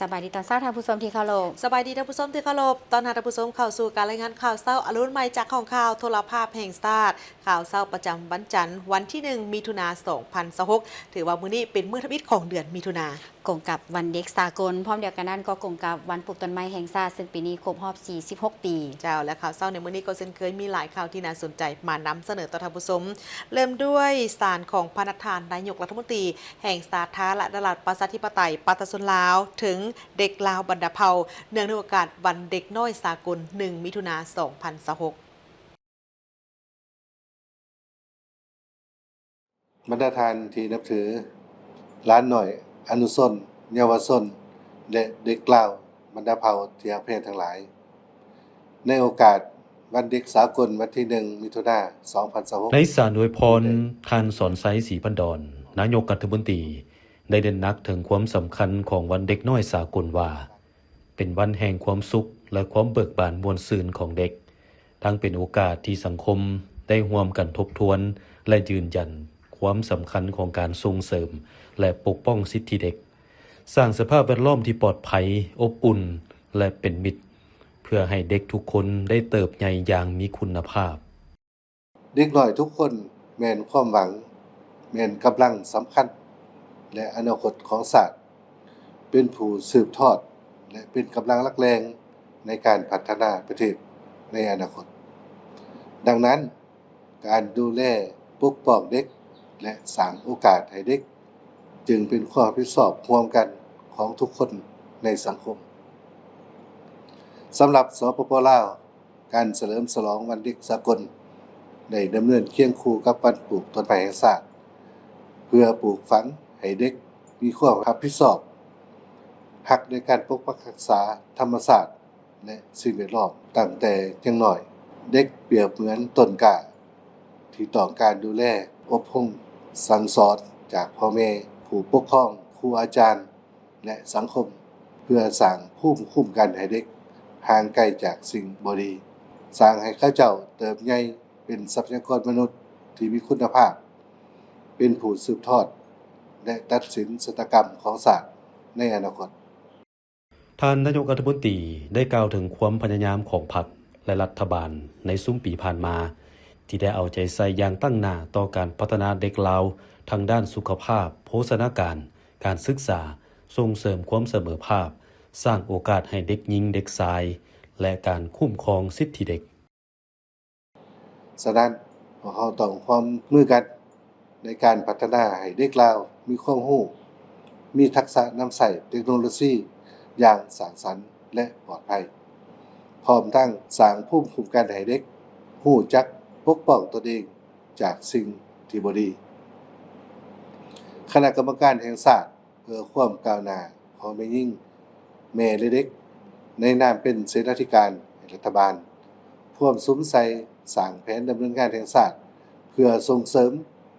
ສະບາຍດີຕອນເຊົ້າທ່ານຜູ້ຊົມທີ່ເຄົາລົບ. ສະບາຍດີທ່ານຜູ້ຊົມທີ່ເຄົາລົບ. ຕ້ອນຮັບທ່ານຜູ້ຊົມເຂົ້າສູ່ການລາຍງານຂ່າວເຊົ້າອາລຸນໃໝ່ຈາກຫ້ອງຂ່າວໂທລະພາບແຫ່ງຊາດ. ຂ່າວເຊົ້າປະຈຳວັນຈັນ ວັນທີໜຶ່ງ ມິຖຸນາ ສອງພັນຊາວຫົກ ຖືວ່າມື້ນີ້ເປັນມື້ທຳອິດຂອງເດືອນມິຖຸນາ ກົງກັບວັນເດັກສາກົນ, ພ້ອມດຽວກັນນັ້ນກໍກົງກັບວັນປູກຕົ້ນໄມ້ແຫ່ງຊາດ ເຊິ່ງປີນີ້ຄົບຮອບສີ່ສິບຫົກປີ. ເຈົ້າ ແລະ ຂ່າວເຊົ້າໃນມື້ນີ້ກໍເຊັ່ນເຄີຍ ມີຫຼາຍຂ່າວທີ່ໜ້າສົນໃຈມານຳສະເໜີຕໍ່ທ່ານຜູ້ຊົມ. ເລີ່ມດ້ວຍສານຂອງພະນະທ່ານນາຍົກລັດຖະມົນຕີແຫ່ງສາທາລະນະລັດປະຊາທິປະໄຕປະຊາຊົນລາວ ເຖິງເດັກລາວບັນດາເຜົ່າ ເນື່ອງໃນໂອກາດວັນເດັກນ້ອຍສາກົນ ໜຶ່ງ ມິຖຸນາ ສອງພັນຊາວຫົກ. ບັນດາທ່ານທີ່ນັບຖື, ຫຼານນ້ອຍ, ອະນຸຊົນ, ເຍົາວະຊົນ ແລະ ເດັກລາວບັນດາເຜົ່າທີ່ຮັກແພງທັງຫຼາຍ, ໃນໂອກາດວັນເດັກສາກົນວັນທີໜຶ່ງ ມິຖຸນາ ສອງພັນຊາວຫົກ ໃນສານອວຍພອນ, ທ່ານ ສອນໄຊ ສີພັນດອນ ນາຍົກລັດຖະມົນຕີ ໄດ້ເນັ້ນໜັກເຖິງຄວາມສຳຄັນຂອງວັນເດັກນ້ອຍສາກົນວ່າ ເປັນວັນແຫ່ງຄວາມສຸກ ແລະ ຄວາມເບີກບານມ່ວນຊື່ນຂອງເດັກ, ທັງເປັນໂອກາດທີ່ສັງຄົມໄດ້ຮ່ວມກັນທົບທວນ ແລະ ຢືນຢັນຄວາມສຳຄັນຂອງການສົ່ງເສີມ ແລະ ປົກປ້ອງສິດທິເດັກ, ສ້າງສະພາບແວດລ້ອມທີ່ປອດໄພ, ອົບອຸ່ນ ແລະ ເປັນມິດ ເພື່ອໃຫ້ເດັກທຸກຄົນໄດ້ເຕີບໃຫຍ່ຢ່າງມີຄຸນນະພາບ. ເດັກນ້ອຍທຸກຄົນແມ່ນຄວາມຫວັງ, ແມ່ນກຳລັງສຳຄັນ ແລະ ອະນາຄົດຂອງຊາດ, ເປັນຜູ້ສືບທອດ ແລະ ເປັນກຳລັງຫຼັກແຫຼ່ງໃນການພັດທະນາປະເທດໃນອະນາຄົດ. ດັ່ງນັ້ນ, ການດູແລປົກປ້ອງເດັກ ແລະ ສ້າງໂອກາດໃຫ້ເດັກ ຈຶ່ງເປັນຄວາມຮັບຜິດຊອບຮ່ວມກັນຂອງທຸກຄົນໃນສັງຄົມ. ສຳລັບ ສປປ ລາວ, ການສະເຫຼີມສະຫຼອງວັນເດັກສາກົນ ໄດ້ດຳເນີນຄຽງຄູ່ກັບວັນປູກຕົ້ນໄມ້ແຫ່ງຊາດ ເພື່ອປູກຝັງໃຫ້ເດັກມີຄວາມຮັບຜິດຊອບ, ຮັກໃນການປົກປັກຮັກສາທຳມະຊາດ ແລະ ສິ່ງແວດລ້ອມ. ຕັ້ງແຕ່ຍັງນ້ອຍ, ເດັກປຽບເໝືອນຕົ້ນກ້າທີ່ຕ້ອງການດູແລ, ອົບຮົມ, ສັ່ງສອນຈາກພໍ່ແມ່, ຜູ້ປົກຄອງ, ຄູອາຈານ ແລະ ສັງຄົມ ເພື່ອສ້າງພູມຄຸ້ມກັນໃຫ້ເດັກຫ່າງໄກຈາກສິ່ງບໍ່ດີ, ສ້າງໃຫ້ເຂົາເຈົ້າເຕີບໃຫຍ່ເປັນຊັບພະຍາກອນມະນຸດທີ່ມີຄຸນນະພາບ, ເປັນຜູ້ສືບທອດ ແລະ ຕັດສິນຊະຕາກຳຂອງຊາດໃນອະນາຄົດ. ທ່ານນາຍົກລັດຖະມົນຕີໄດ້ກ່າວເຖິງຄວາມພະຍາຍາມຂອງພັກ ແລະ ລັດຖະບານໃນຊຸມປີຜ່ານມາ ທີ່ໄດ້ເອົາໃຈໃສ່ຢ່າງຕັ້ງໜ້າຕໍ່ການພັດທະນາເດັກລາວທາງດ້ານສຸຂະພາບ, ໂພຊະນາການ, ການສຶກສາ, ສົ່ງເສີມຄວາມສະເໝີພາບ, ສ້າງໂອກາດໃຫ້ເດັກຍິງເດັກຊາຍ ແລະ ການຄຸ້ມຄອງສິດທິເດັກ. ສະນັ້ນ, ພວກເຮົາຕ້ອງຮ່ວມມືກັນໃນການພັດທະນາໃຫ້ເດັກລາວມີຄວາມຮູ້, ມີທັກສະນຳໃຊ້ເຕັກໂນໂລຊີຢ່າງສ້າງສັນ ແລະ ປອດໄພ, ພ້ອມທັງສ້າງພູມຄຸ້ມກັນໃຫ້ເດັກຮູ້ຈັກປົກປ້ອງຕົນເອງຈາກສິ່ງທີ່ບໍ່ດີ. ຄະນະກຳມະການແຫ່ງຊາດ ເພື່ອຄວາມກ້າວໜ້າຂອງແມ່ຍິງ, ແມ່ ແລະ ເດັກ ໃນນາມເປັນເສນາທິການໃຫ້ລັດຖະບານ ພວມສຸມໃສ່ສ້າງແຜນດຳເນີນງານແຫ່ງຊາດ ເພື່ອສົ່ງເສີມ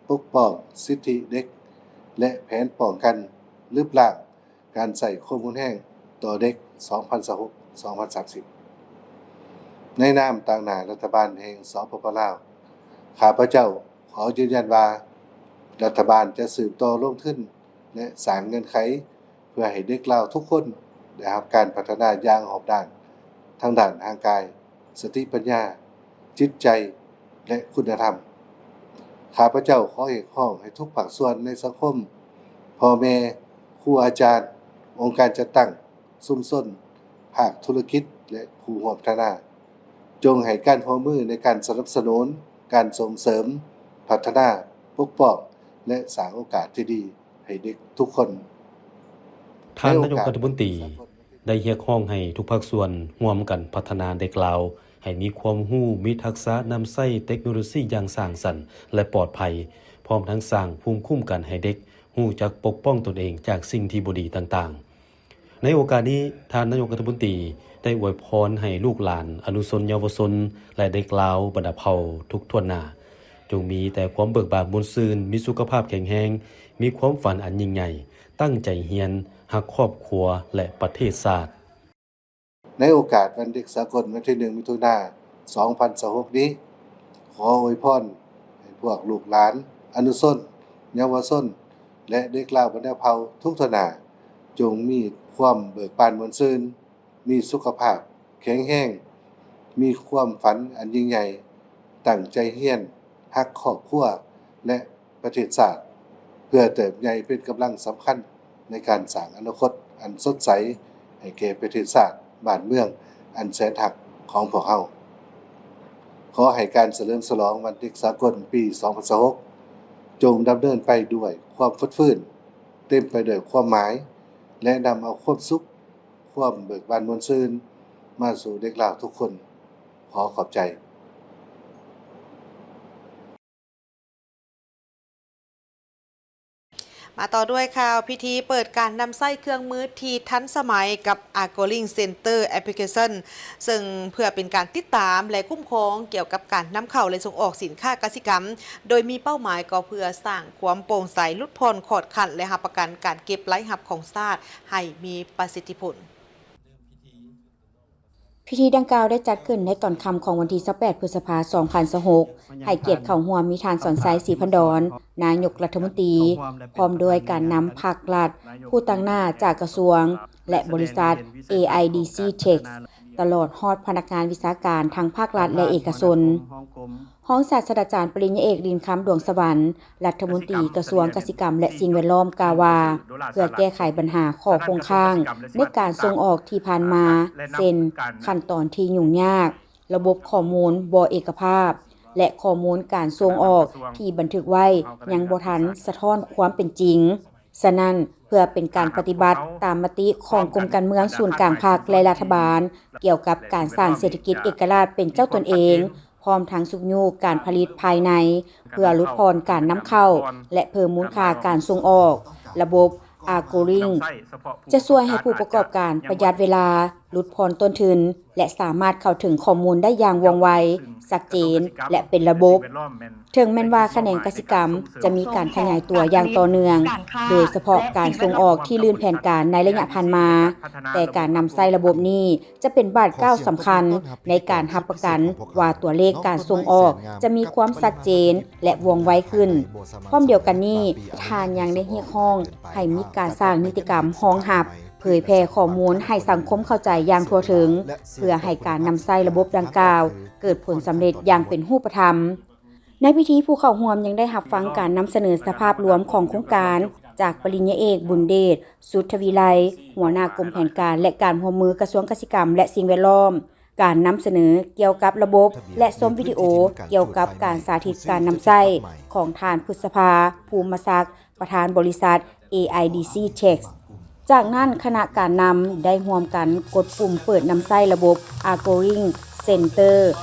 ປົກປ້ອງສິດທິເດັກ ແລະ ແຜນປ້ອງກັນລຶບລ້າງການໃຊ້ຄວາມຮຸນແຮງຕໍ່ເດັກ ສອງພັນຊາວຫົກ ສອງພັນສາມສິບ. ໃນນາມຕາງໜ້າລັດຖະບານແຫ່ງ ສປປ ລາວ, ຂ້າພະເຈົ້າຂໍຢືນຢັນວ່າ ລັດຖະບານຈະສືບຕໍ່ລົງທຶນ ແລະ ສ້າງເງື່ອນໄຂ ເພື່ອໃຫ້ເດັກລາວທຸກຄົນໄດ້ຮັບການພັດທະນາຢ່າງຮອບດ້ານ ທັງດ້ານຮ່າງກາຍ, ສະຕິປັນຍາ, ຈິດໃຈ ແລະ ຄຸນນະທຳ. ຂ້າພະເຈົ້າຂໍຮຽກຮ້ອງໃຫ້ທຸກພາກສ່ວນໃນສັງຄົມ, ພໍ່ແມ່, ຄູອາຈານ, ອົງການຈັດຕັ້ງ, ຊຸມຊົນ, ພາກທຸລະກິດ ແລະ ຜູ້ຮ່ວມພັດທະນາ, ຈົ່ງໃຫ້ການຮ່ວມມືໃນການສະໜັບສະໜູນການສົ່ງເສີມ, ພັດທະນາ, ປົກປ້ອງ ແລະ ສ້າງໂອກາດທີ່ດີ ໃຫ້ເດັກທຸກຄົນ. ທ່ານນາຍົກລັດຖະມົນຕີໄດ້ຮຽກຮ້ອງໃຫ້ທຸກພາກສ່ວນຮ່ວມກັນພັດທະນາເດັກລາວໃຫ້ມີຄວາມຮູ້, ມີທັກສະນຳໃຊ້ເຕັກໂນໂລຊີຢ່າງສ້າງສັນ ແລະ ປອດໄພ, ພ້ອມທັງສ້າງພູມຄຸ້ມກັນໃຫ້ເດັກຮູ້ຈັກປົກປ້ອງຕົນເອງຈາກສິ່ງທີ່ບໍ່ດີຕ່າງໆ. ໃນໂອກາດນີ້, ທ່ານນາຍົກລັດຖະມົນຕີໄດ້ອວຍພອນໃຫ້ລູກຫຼານ, ອະນຸຊົນເຍົາວະຊົນ ແລະ ເດັກລາວບັນດາເຜົ່າທຸກຖ້ວນໜ້າ ຈົ່ງມີແຕ່ຄວາມເບີກບານມ່ວນຊື່ນ, ມີສຸຂະພາບແຂງແຮງ, ມີຄວາມຝັນອັນຍິ່ງໃຫຍ່, ຕັ້ງໃຈຮຽນ, ຮັກຄອບຄົວ ແລະ ປະເທດຊາດ. ໃນໂອກາດວັນເດັກສາກົນວັນທີໜຶ່ງ ມິຖຸນາ ສອງພັນຊາວຫົກນີ້, ຂໍອວຍພອນໃຫ້ພວກລູກຫຼານ, ອະນຸຊົນ, ເຍົາວະຊົນ ແລະ ເດັກລາວບັນດາເຜົ່າທຸກທົ່ວໜ້າ ຈົ່ງມີຄວາມເບີກບານມ່ວນຊື່ນ, ມີສຸຂະພາບແຂງແຮງ, ມີຄວາມຝັນອັນຍິ່ງໃຫຍ່, ຕັ້ງໃຈຮຽນ, ຮັກຄອບຄົວ ແລະ ປະເທດຊາດ, ເພື່ອເຕີບໃຫຍ່ເປັນກຳລັງສຳຄັນໃນການສ້າງອະນາຄົດອັນສົດໃສໃຫ້ແກ່ປະເທດຊາດ, ບ້ານເມືອງອັນແສນຮັກຂອງພວກເຮົາ. ຂໍໃຫ້ການສະເຫຼີມສະຫຼອງວັນເດັກສາກົນປີສອງພັນຊາວຫົກ ຈົ່ງດຳເນີນໄປດ້ວຍຄວາມຟົດຟື້ນ, ເຕັມໄປດ້ວຍຄວາມໝາຍ ແລະ ນຳເອົາຄວາມສຸກ, ຄວາມເບີກບານມ່ວນຊື່ນມາສູ່ເດັກລາວທຸກຄົນ. ຂໍຂອບໃຈ. ມາຕໍ່ດ້ວຍຂ່າວພິທີເປີດການນຳໃຊ້ເຄື່ອງມືທີ່ທັນສະໄໝກັບ Agriling Center Application ເຊິ່ງເພື່ອເປັນການຕິດຕາມ ແລະ ຄຸ້ມຄອງກ່ຽວກັບການນຳເຂົ້າ ແລະ ສົ່ງອອກສິນຄ້າກະສິກຳ, ໂດຍມີເປົ້າໝາຍກໍເພື່ອສ້າງຄວາມໂປ່ງໃສ, ຫຼຸດຜ່ອນຂອດຂັ້ນ ແລະ ຮັບປະກັນການເກັບລາຍຮັບຂອງຊາດໃຫ້ມີປະສິດທິຜົນ. ພິທີດັ່ງກ່າວໄດ້ຈັດຂຶ້ນໃນຕອນຄ່ຳຂອງວັນທີຊາວແປດ ພຶດສະພາ ສອງພັນຊາວຫົກ ໃຫ້ກຽດເຂົ້າຮ່ວມມີທ່ານ ສອນໄຊ ສີພັນດອນ ນາຍົກລັດຖະມົນຕີ, ພ້ອມດ້ວຍການນຳພັກລັດ, ຜູ້ຕາງໜ້າຈາກກະຊວງ ແລະ ບໍລິສັດ ເອໄອດີຊີ Tech ຕະຫຼອດຮອດພະນັກງານວິຊາການທັງພາກລັດ ແລະ ເອກະຊົນ. ຮອງສາດສະດາຈານປະລິນຍາເອກ ລິນຄຳ ດວງສະຫວັນ ລັດຖະມົນຕີກະຊວງກະສິກຳ ແລະ ສິ່ງແວດລ້ອມ ກ່າວວ່າ ເພື່ອແກ້ໄຂບັນຫາຂໍ້ຄົງຄ້າງໃນການສົ່ງອອກທີ່ຜ່ານມາ ເຊັ່ນ ຂັ້ນຕອນທີ່ຫຍຸ້ງຍາກ, ລະບົບຂໍ້ມູນບໍ່ເອກະພາບ ແລະ ຂໍ້ມູນການສົ່ງອອກທີ່ບັນທຶກໄວ້ຍັງບໍ່ທັນສະທ້ອນຄວາມເປັນຈິງ. ສະນັ້ນ, ເພື່ອເປັນການປະຕິບັດຕາມມະຕິຂອງກົມການເມືອງສູນກາງພັກ ແລະ ລັດຖະບານ ກ່ຽວກັບການສ້າງເສດຖະກິດເອກະລາດເປັນເຈົ້າຕົນເອງ, ພ້ອມທັງຊຸກຍູ້ການຜະລິດພາຍໃນ ເພື່ອຫຼຸດຜ່ອນການນຳເຂົ້າ ແລະ ເພີ່ມມູນຄ່າການສົ່ງອອກ, ລະບົບ Agriling ຈະຊ່ວຍໃຫ້ຜູ້ປະກອບການປະຢັດເວລາ, ຫຼຸດຜ່ອນຕົ້ນທຶນ ແລະ ສາມາດເຂົ້າເຖິງຂໍ້ມູນໄດ້ຢ່າງວ່ອງໄວ, ຊັດເຈນ ແລະ ເປັນລະບົບ. ເຖິງແມ່ນວ່າຂະແໜງກະສິກຳຈະມີການຂະຫຍາຍຕົວຢ່າງຕໍ່ເນື່ອງ, ໂດຍສະເພາະການສົ່ງອອກທີ່ລື່ນແຜນການໃນໄລຍະຜ່ານມາ, ແຕ່ການນຳໃຊ້ລະບົບນີ້ຈະເປັນບາດກ້າວສຳຄັນໃນການຮັບປະກັນວ່າຕົວເລກການສົ່ງອອກຈະມີຄວາມຊັດເຈນ ແລະ ວ່ອງໄວຂຶ້ນ. ພ້ອມດຽວກັນນີ້, ທ່ານຍັງໄດ້ຮຽກຮ້ອງໃຫ້ມີການສ້າງນິຕິກຳຮອງຮັບ, ເຜີຍແຜ່ຂໍ້ມູນໃຫ້ສັງຄົມເຂົ້າໃຈຢ່າງທົ່ວເຖິງ, ເພື່ອໃຫ້ການນຳໃຊ້ລະບົບດັ່ງກ່າວເກີດຜົນສຳເລັດຢ່າງເປັນຮູບປະທຳ. ໃນພິທີ, ຜູ້ເຂົ້າຮ່ວມຍັງໄດ້ຮັບຟັງການນຳສະເໜີສະພາບລວມຂອງໂຄງການຈາກປະລິນຍາເອກ ບຸນເດດ ສຸດທະວິໄລ, ຫົວໜ້າກົມແຜນການ ແລະ ການຮ່ວມມືກະຊວງກະສິກຳ ແລະ ສິ່ງແວດລ້ອມ, ການນຳສະເໜີກ່ຽວກັບລະບົບ ແລະ ຊົມວິດີໂອກ່ຽວກັບການສາທິດການນຳໃຊ້ຂອງທ່ານ ພຶດສະພາ ພູມມະສັກ ປະທານບໍລິສັດ ເອໄອດີຊີ Tech. ຈາກນັ້ນ, ຄະນະການນຳໄດ້ຮ່ວມກັນກົດປຸ່ມເປີດນຳໃຊ້ລະບົບ Agriling Center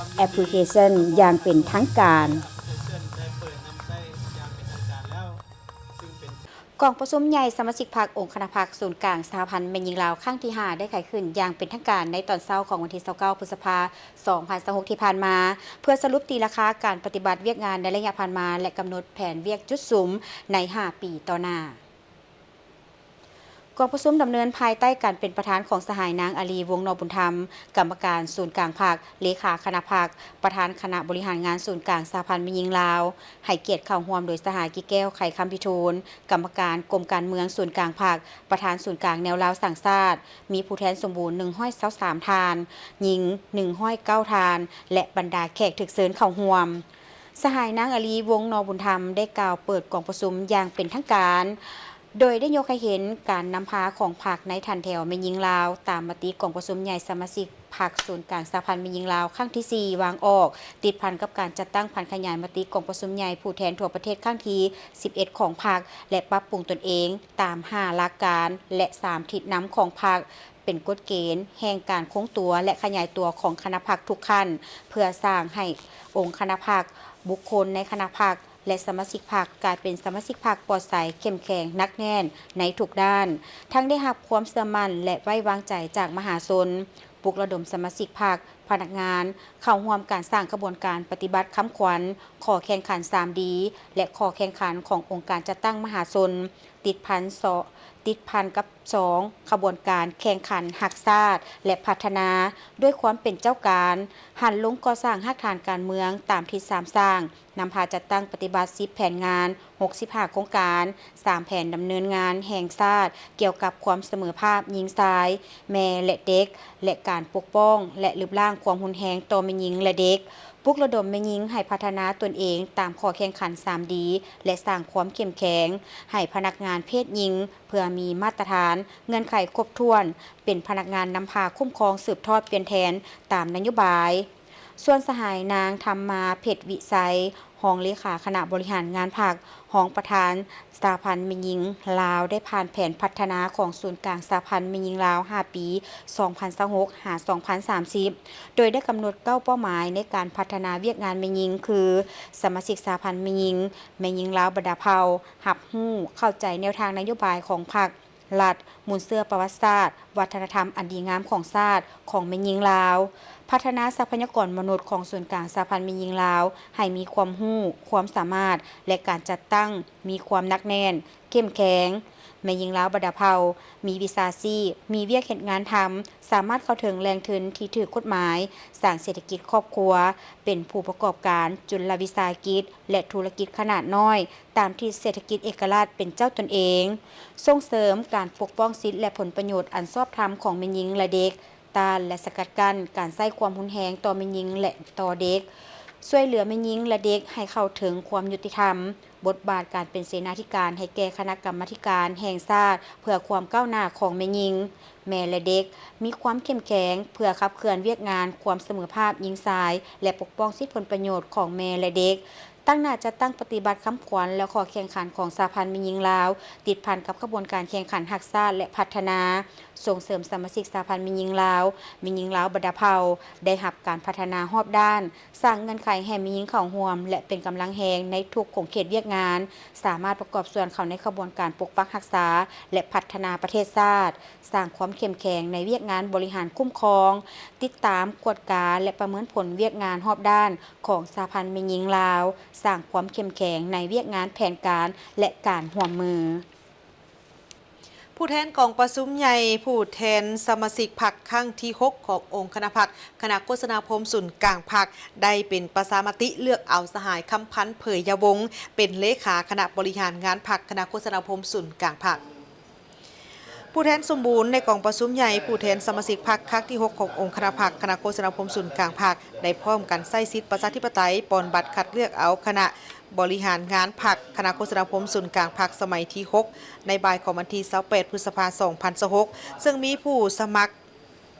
Application ຢ່າງເປັນທາງການ. ກອງປະຊຸມໃຫຍ່ສະມາຊິກພັກອົງຄະນະພັກສູນກາງສະຫະພັນແມ່ຍິງລາວ ຄັ້ງທີຫ້າ ໄດ້ໄຂຂຶ້ນຢ່າງເປັນທາງການໃນຕອນເຊົ້າຂອງວັນທີຊາວເກົ້າ ພຶດສະພາ ສອງພັນຊາວຫົກ ທີ່ຜ່ານມາ ເພື່ອສະຫຼຸບຕີລາຄາການປະຕິບັດວຽກງານໃນໄລຍະຜ່ານມາ ແລະ ກຳນົດແຜນວຽກຈຸດສຸມໃນຫ້າປີຕໍ່ໜ້າ. ກອງປະຊຸມດຳເນີນພາຍໃຕ້ການເປັນປະທານຂອງສະຫາຍນາງ ອາລີ ວົງນໍບຸນທຳ, ກຳມະການສູນກາງພັກ, ເລຂາຄະນະພັກ, ປະທານຄະນະບໍລິຫານງານສູນກາງສະຫະພັນແມ່ຍິງລາວ, ໃຫ້ກຽດເຂົ້າຮ່ວມໂດຍສະຫາຍ ກິແກ້ວ ໄຂຄຳພິທູນ, ກຳມະການກົມການເມືອງສູນກາງພັກ, ປະທານສູນກາງແນວລາວສ້າງຊາດ, ມີຜູ້ແທນສົມບູນ ໜຶ່ງຮ້ອຍຊາວສາມທ່ານ, ຍິງ ໜຶ່ງຮ້ອຍເກົ້າທ່ານ ແລະ ບັນດາແຂກຖືກເຊີນເຂົ້າຮ່ວມ. ສະຫາຍນາງ ອາລີ ວົງນໍບຸນທຳ ໄດ້ກ່າວເປີດກອງປະຊຸມຢ່າງເປັນທາງການ, ໂດຍໄດ້ຍົກໃຫ້ເຫັນການນຳພາຂອງພັກໃນຖັນແຖວແມ່ຍິງລາວ ຕາມມະຕິກອງປະຊຸມໃຫຍ່ສະມາຊິກພັກສູນກາງສະຫະພັນແມ່ຍິງລາວ ຄັ້ງທີສີ່ ວາງອອກ, ຕິດພັນກັບການຈັດຕັ້ງຜັນຂະຫຍາຍມະຕິກອງປະຊຸມໃຫຍ່ຜູ້ແທນທົ່ວປະເທດຄັ້ງທີສິບເອັດຂອງພັກ ແລະ ປັບປຸງຕົນເອງຕາມຫ້າຫຼັກການ ແລະ ສາມທິດນຳຂອງພັກ ເປັນກົດເກນແຫ່ງການຄົງຕົວ ແລະ ຂະຫຍາຍຕົວຂອງຄະນະພັກທຸກຂັ້ນ, ເພື່ອສ້າງໃຫ້ອົງຄະນະພັກ, ບຸກຄົນໃນຄະນະພັກ ແລະ ສະມາຊິກພັກ ກາຍເປັນສະມາຊິກພັກປອດໃສ, ເຂັ້ມແຂງ, ໜັກແໜ້ນໃນທຸກດ້ານ, ທັງໄດ້ຮັບຄວາມເຊື່ອໝັ້ນ ແລະ ໄວ້ວາງໃຈຈາກມະຫາຊົນ, ປຸກລະດົມສະມາຊິກພັກ, ພະນັກງານ ເຂົ້າຮ່ວມການສ້າງຂະບວນການປະຕິບັດຄຳຂວັນ, ຂໍ້ແຂ່ງຂັນສາມດີ ແລະ ຂໍ້ແຂ່ງຂັນຂອງອົງການຈັດຕັ້ງມະຫາຊົນ, ຕິດພັນເຊາະ ຕິດພັນກັບສອງຂະບວນການແຂ່ງຂັນຮັກຊາດ ແລະ ພັດທະນາ ດ້ວຍຄວາມເປັນເຈົ້າການ, ຫັນລົງກໍ່ສ້າງຮາກຖານການເມືອງຕາມທິດສາມສ້າງ, ນຳພາຈັດຕັ້ງປະຕິບັດສິບແຜນງານ, ຫົກສິບຫ້າໂຄງການ, ສາມແຜນດຳເນີນງານແຫ່ງຊາດກ່ຽວກັບຄວາມສະເໝີພາບຍິງຊາຍ, ແມ່ ແລະ ເດັກ ແລະ ການປົກປ້ອງ ແລະ ລຶບລ້າງຄວາມຮຸນແຮງຕໍ່ແມ່ຍິງ ແລະ ເດັກ, ປຸກລະດົມແມ່ຍິງໃຫ້ພັດທະນາຕົນເອງຕາມຂໍ້ແຂ່ງຂັນສາມດີ ແລະ ສ້າງຄວາມເຂັ້ມແຂງໃຫ້ພະນັກງານເພດຍິງ ເພື່ອມີມາດຕະຖານ, ເງື່ອນໄຂຄົບຖ້ວນ, ເປັນພະນັກງານນຳພາຄຸ້ມຄອງສືບທອດປ່ຽນແທນຕາມນະໂຍບາຍ. ສ່ວນສະຫາຍນາງ ທຳມາ ເພັດວິໄຊ ຮອງເລຂາຄະນະບໍລິຫານງານພັກ, ຮອງປະທານສະຫະພັນແມ່ຍິງລາວ ໄດ້ຜ່ານແຜນພັດທະນາຂອງສູນກາງສະຫະພັນແມ່ຍິງລາວ ຫ້າປີ ສອງພັນຊາວຫົກ ຫາ ສອງພັນສາມສິບ ໂດຍໄດ້ກຳນົດເກົ້າເປົ້າໝາຍໃນການພັດທະນາວຽກງານແມ່ຍິງ ຄື ສະມາຊິກສະຫະພັນແມ່ຍິງ, ແມ່ຍິງລາວບັນດາເຜົ່າ ຮັບຮູ້ເຂົ້າໃຈແນວທາງນະໂຍບາຍຂອງພັກ, ລັດ, ມູນເຊື້ອປະຫວັດສາດ, ວັດທະນະທຳອັນດີງາມຂອງຊາດ, ຂອງແມ່ຍິງລາວ, ພັດທະນາຊັບພະຍາກອນມະນຸດຂອງສູນກາງສະຫະພັນແມ່ຍິງລາວ ໃຫ້ມີຄວາມຮູ້, ຄວາມສາມາດ ແລະ ການຈັດຕັ້ງມີຄວາມໜັກແໜ້ນ, ເຂັ້ມແຂງ. ແມ່ຍິງລາວບັນດາເຜົ່າ ມີວິຊາຊີບ, ມີວຽກເຮັດງານທຳ, ສາມາດເຂົ້າເຖິງແຫຼ່ງທຶນທີ່ຖືກກົດໝາຍ, ສ້າງເສດຖະກິດຄອບຄົວ, ເປັນຜູ້ປະກອບການຈຸນລະວິສາຫະກິດ ແລະ ທຸລະກິດຂະໜາດນ້ອຍ ຕາມທີ່ເສດຖະກິດເອກະລາດເປັນເຈົ້າຕົນເອງ, ສົ່ງເສີມການປົກປ້ອງສິດ ແລະ ຜົນປະໂຫຍດອັນຊອບທຳຂອງແມ່ຍິງ ແລະ ເດັກ, ຕ້ານ ແລະ ສະກັດກັ້ນການໃຊ້ຄວາມຮຸນແຮງຕໍ່ແມ່ຍິງ ແລະ ຕໍ່ເດັກ, ຊ່ວຍເຫຼືອແມ່ຍິງ ແລະ ເດັກໃຫ້ເຂົ້າເຖິງຄວາມຍຸຕິທຳ, ບົດບາດການເປັນເສນາທິການໃຫ້ແກ່ຄະນະກຳມາທິການແຫ່ງຊາດເພື່ອຄວາມກ້າວໜ້າຂອງແມ່ຍິງ, ແມ່ ແລະ ເດັກ, ມີຄວາມເຂັ້ມແຂງເພື່ອຂັບເຄື່ອນວຽກງານຄວາມສະເໝີພາບຍິງຊາຍ ແລະ ປົກປ້ອງສິດຜົນປະໂຫຍດຂອງແມ່ ແລະ ເດັກ, ຕັ້ງໜ້າຈັດຕັ້ງປະຕິບັດຄຳຂວັນ ແລະ ຂໍ້ແຂ່ງຂັນຂອງສະຫະພັນແມ່ຍິງລາວ ຕິດພັນກັບຂະບວນການແຂ່ງຂັນຮັກຊາດ ແລະ ພັດທະນາ, ສົ່ງເສີມສະມາຊິກສະຫະພັນແມ່ຍິງລາວ, ແມ່ຍິງລາວບັນດາເຜົ່າ ໄດ້ຮັບການພັດທະນາຮອບດ້ານ, ສ້າງເງື່ອນໄຂໃຫ້ແມ່ຍິງເຂົ້າຮ່ວມ ແລະ ເປັນກຳລັງແຮງໃນທຸກຂົງເຂດວຽກງານ, ສາມາດປະກອບສ່ວນເຂົ້າໃນຂະບວນການປົກປັກຮັກສາ ແລະ ພັດທະນາປະເທດຊາດ, ສ້າງຄວາມເຂັ້ມແຂງໃນວຽກງານບໍລິຫານຄຸ້ມຄອງ, ຕິດຕາມ, ກວດກາ ແລະ ປະເມີນຜົນວຽກງານຮອບດ້ານຂອງສະຫະພັນແມ່ຍິງລາວ, ສ້າງຄວາມເຂັ້ມແຂງໃນວຽກງານແຜນການ ແລະ ການຮ່ວມມື. ຜູ້ແທນກອງປະຊຸມໃຫຍ່ຜູ້ແທນສະມາຊິກພັກຄັ້ງທີຫົກຂອງອົງຄະນະພັກ, ຄະນະໂຄສະນາອົບຮົມສູນກາງພັກ ໄດ້ເປັນປະຊາມະຕິເລືອກເອົາສະຫາຍ ຄຳພັນ ເຜີຍຍາວົງ ເປັນເລຂາຄະນະບໍລິຫານງານພັກ, ຄະນະໂຄສະນາອົບຮົມສູນກາງພັກ. ຜູ້ແທນສົມບູນໃນກອງປະຊຸມໃຫຍ່ຜູ້ແທນສະມາຊິກພັກຄັ້ງທີຫົກຂອງອົງຄະນະພັກ, ຄະນະໂຄສະນາອົບຮົມສູນກາງພັກ ໄດ້ພ້ອມກັນໃຊ້ສິດປະຊາທິປະໄຕ ປ່ອນບັດຄັດເລືອກເອົາຄະນະ ບໍລິຫານງານພັກ, ຄະນະໂຄສະນາອົບຮົມສູນກາງພັກສະໄໝທີຫົກ ໃນບ່າຍຂອງວັນທີຊາວແປດ ພຶດສະພາ ສອງພັນຊາວຫົກ ເຊິ່ງມີຜູ້ສະໝັກ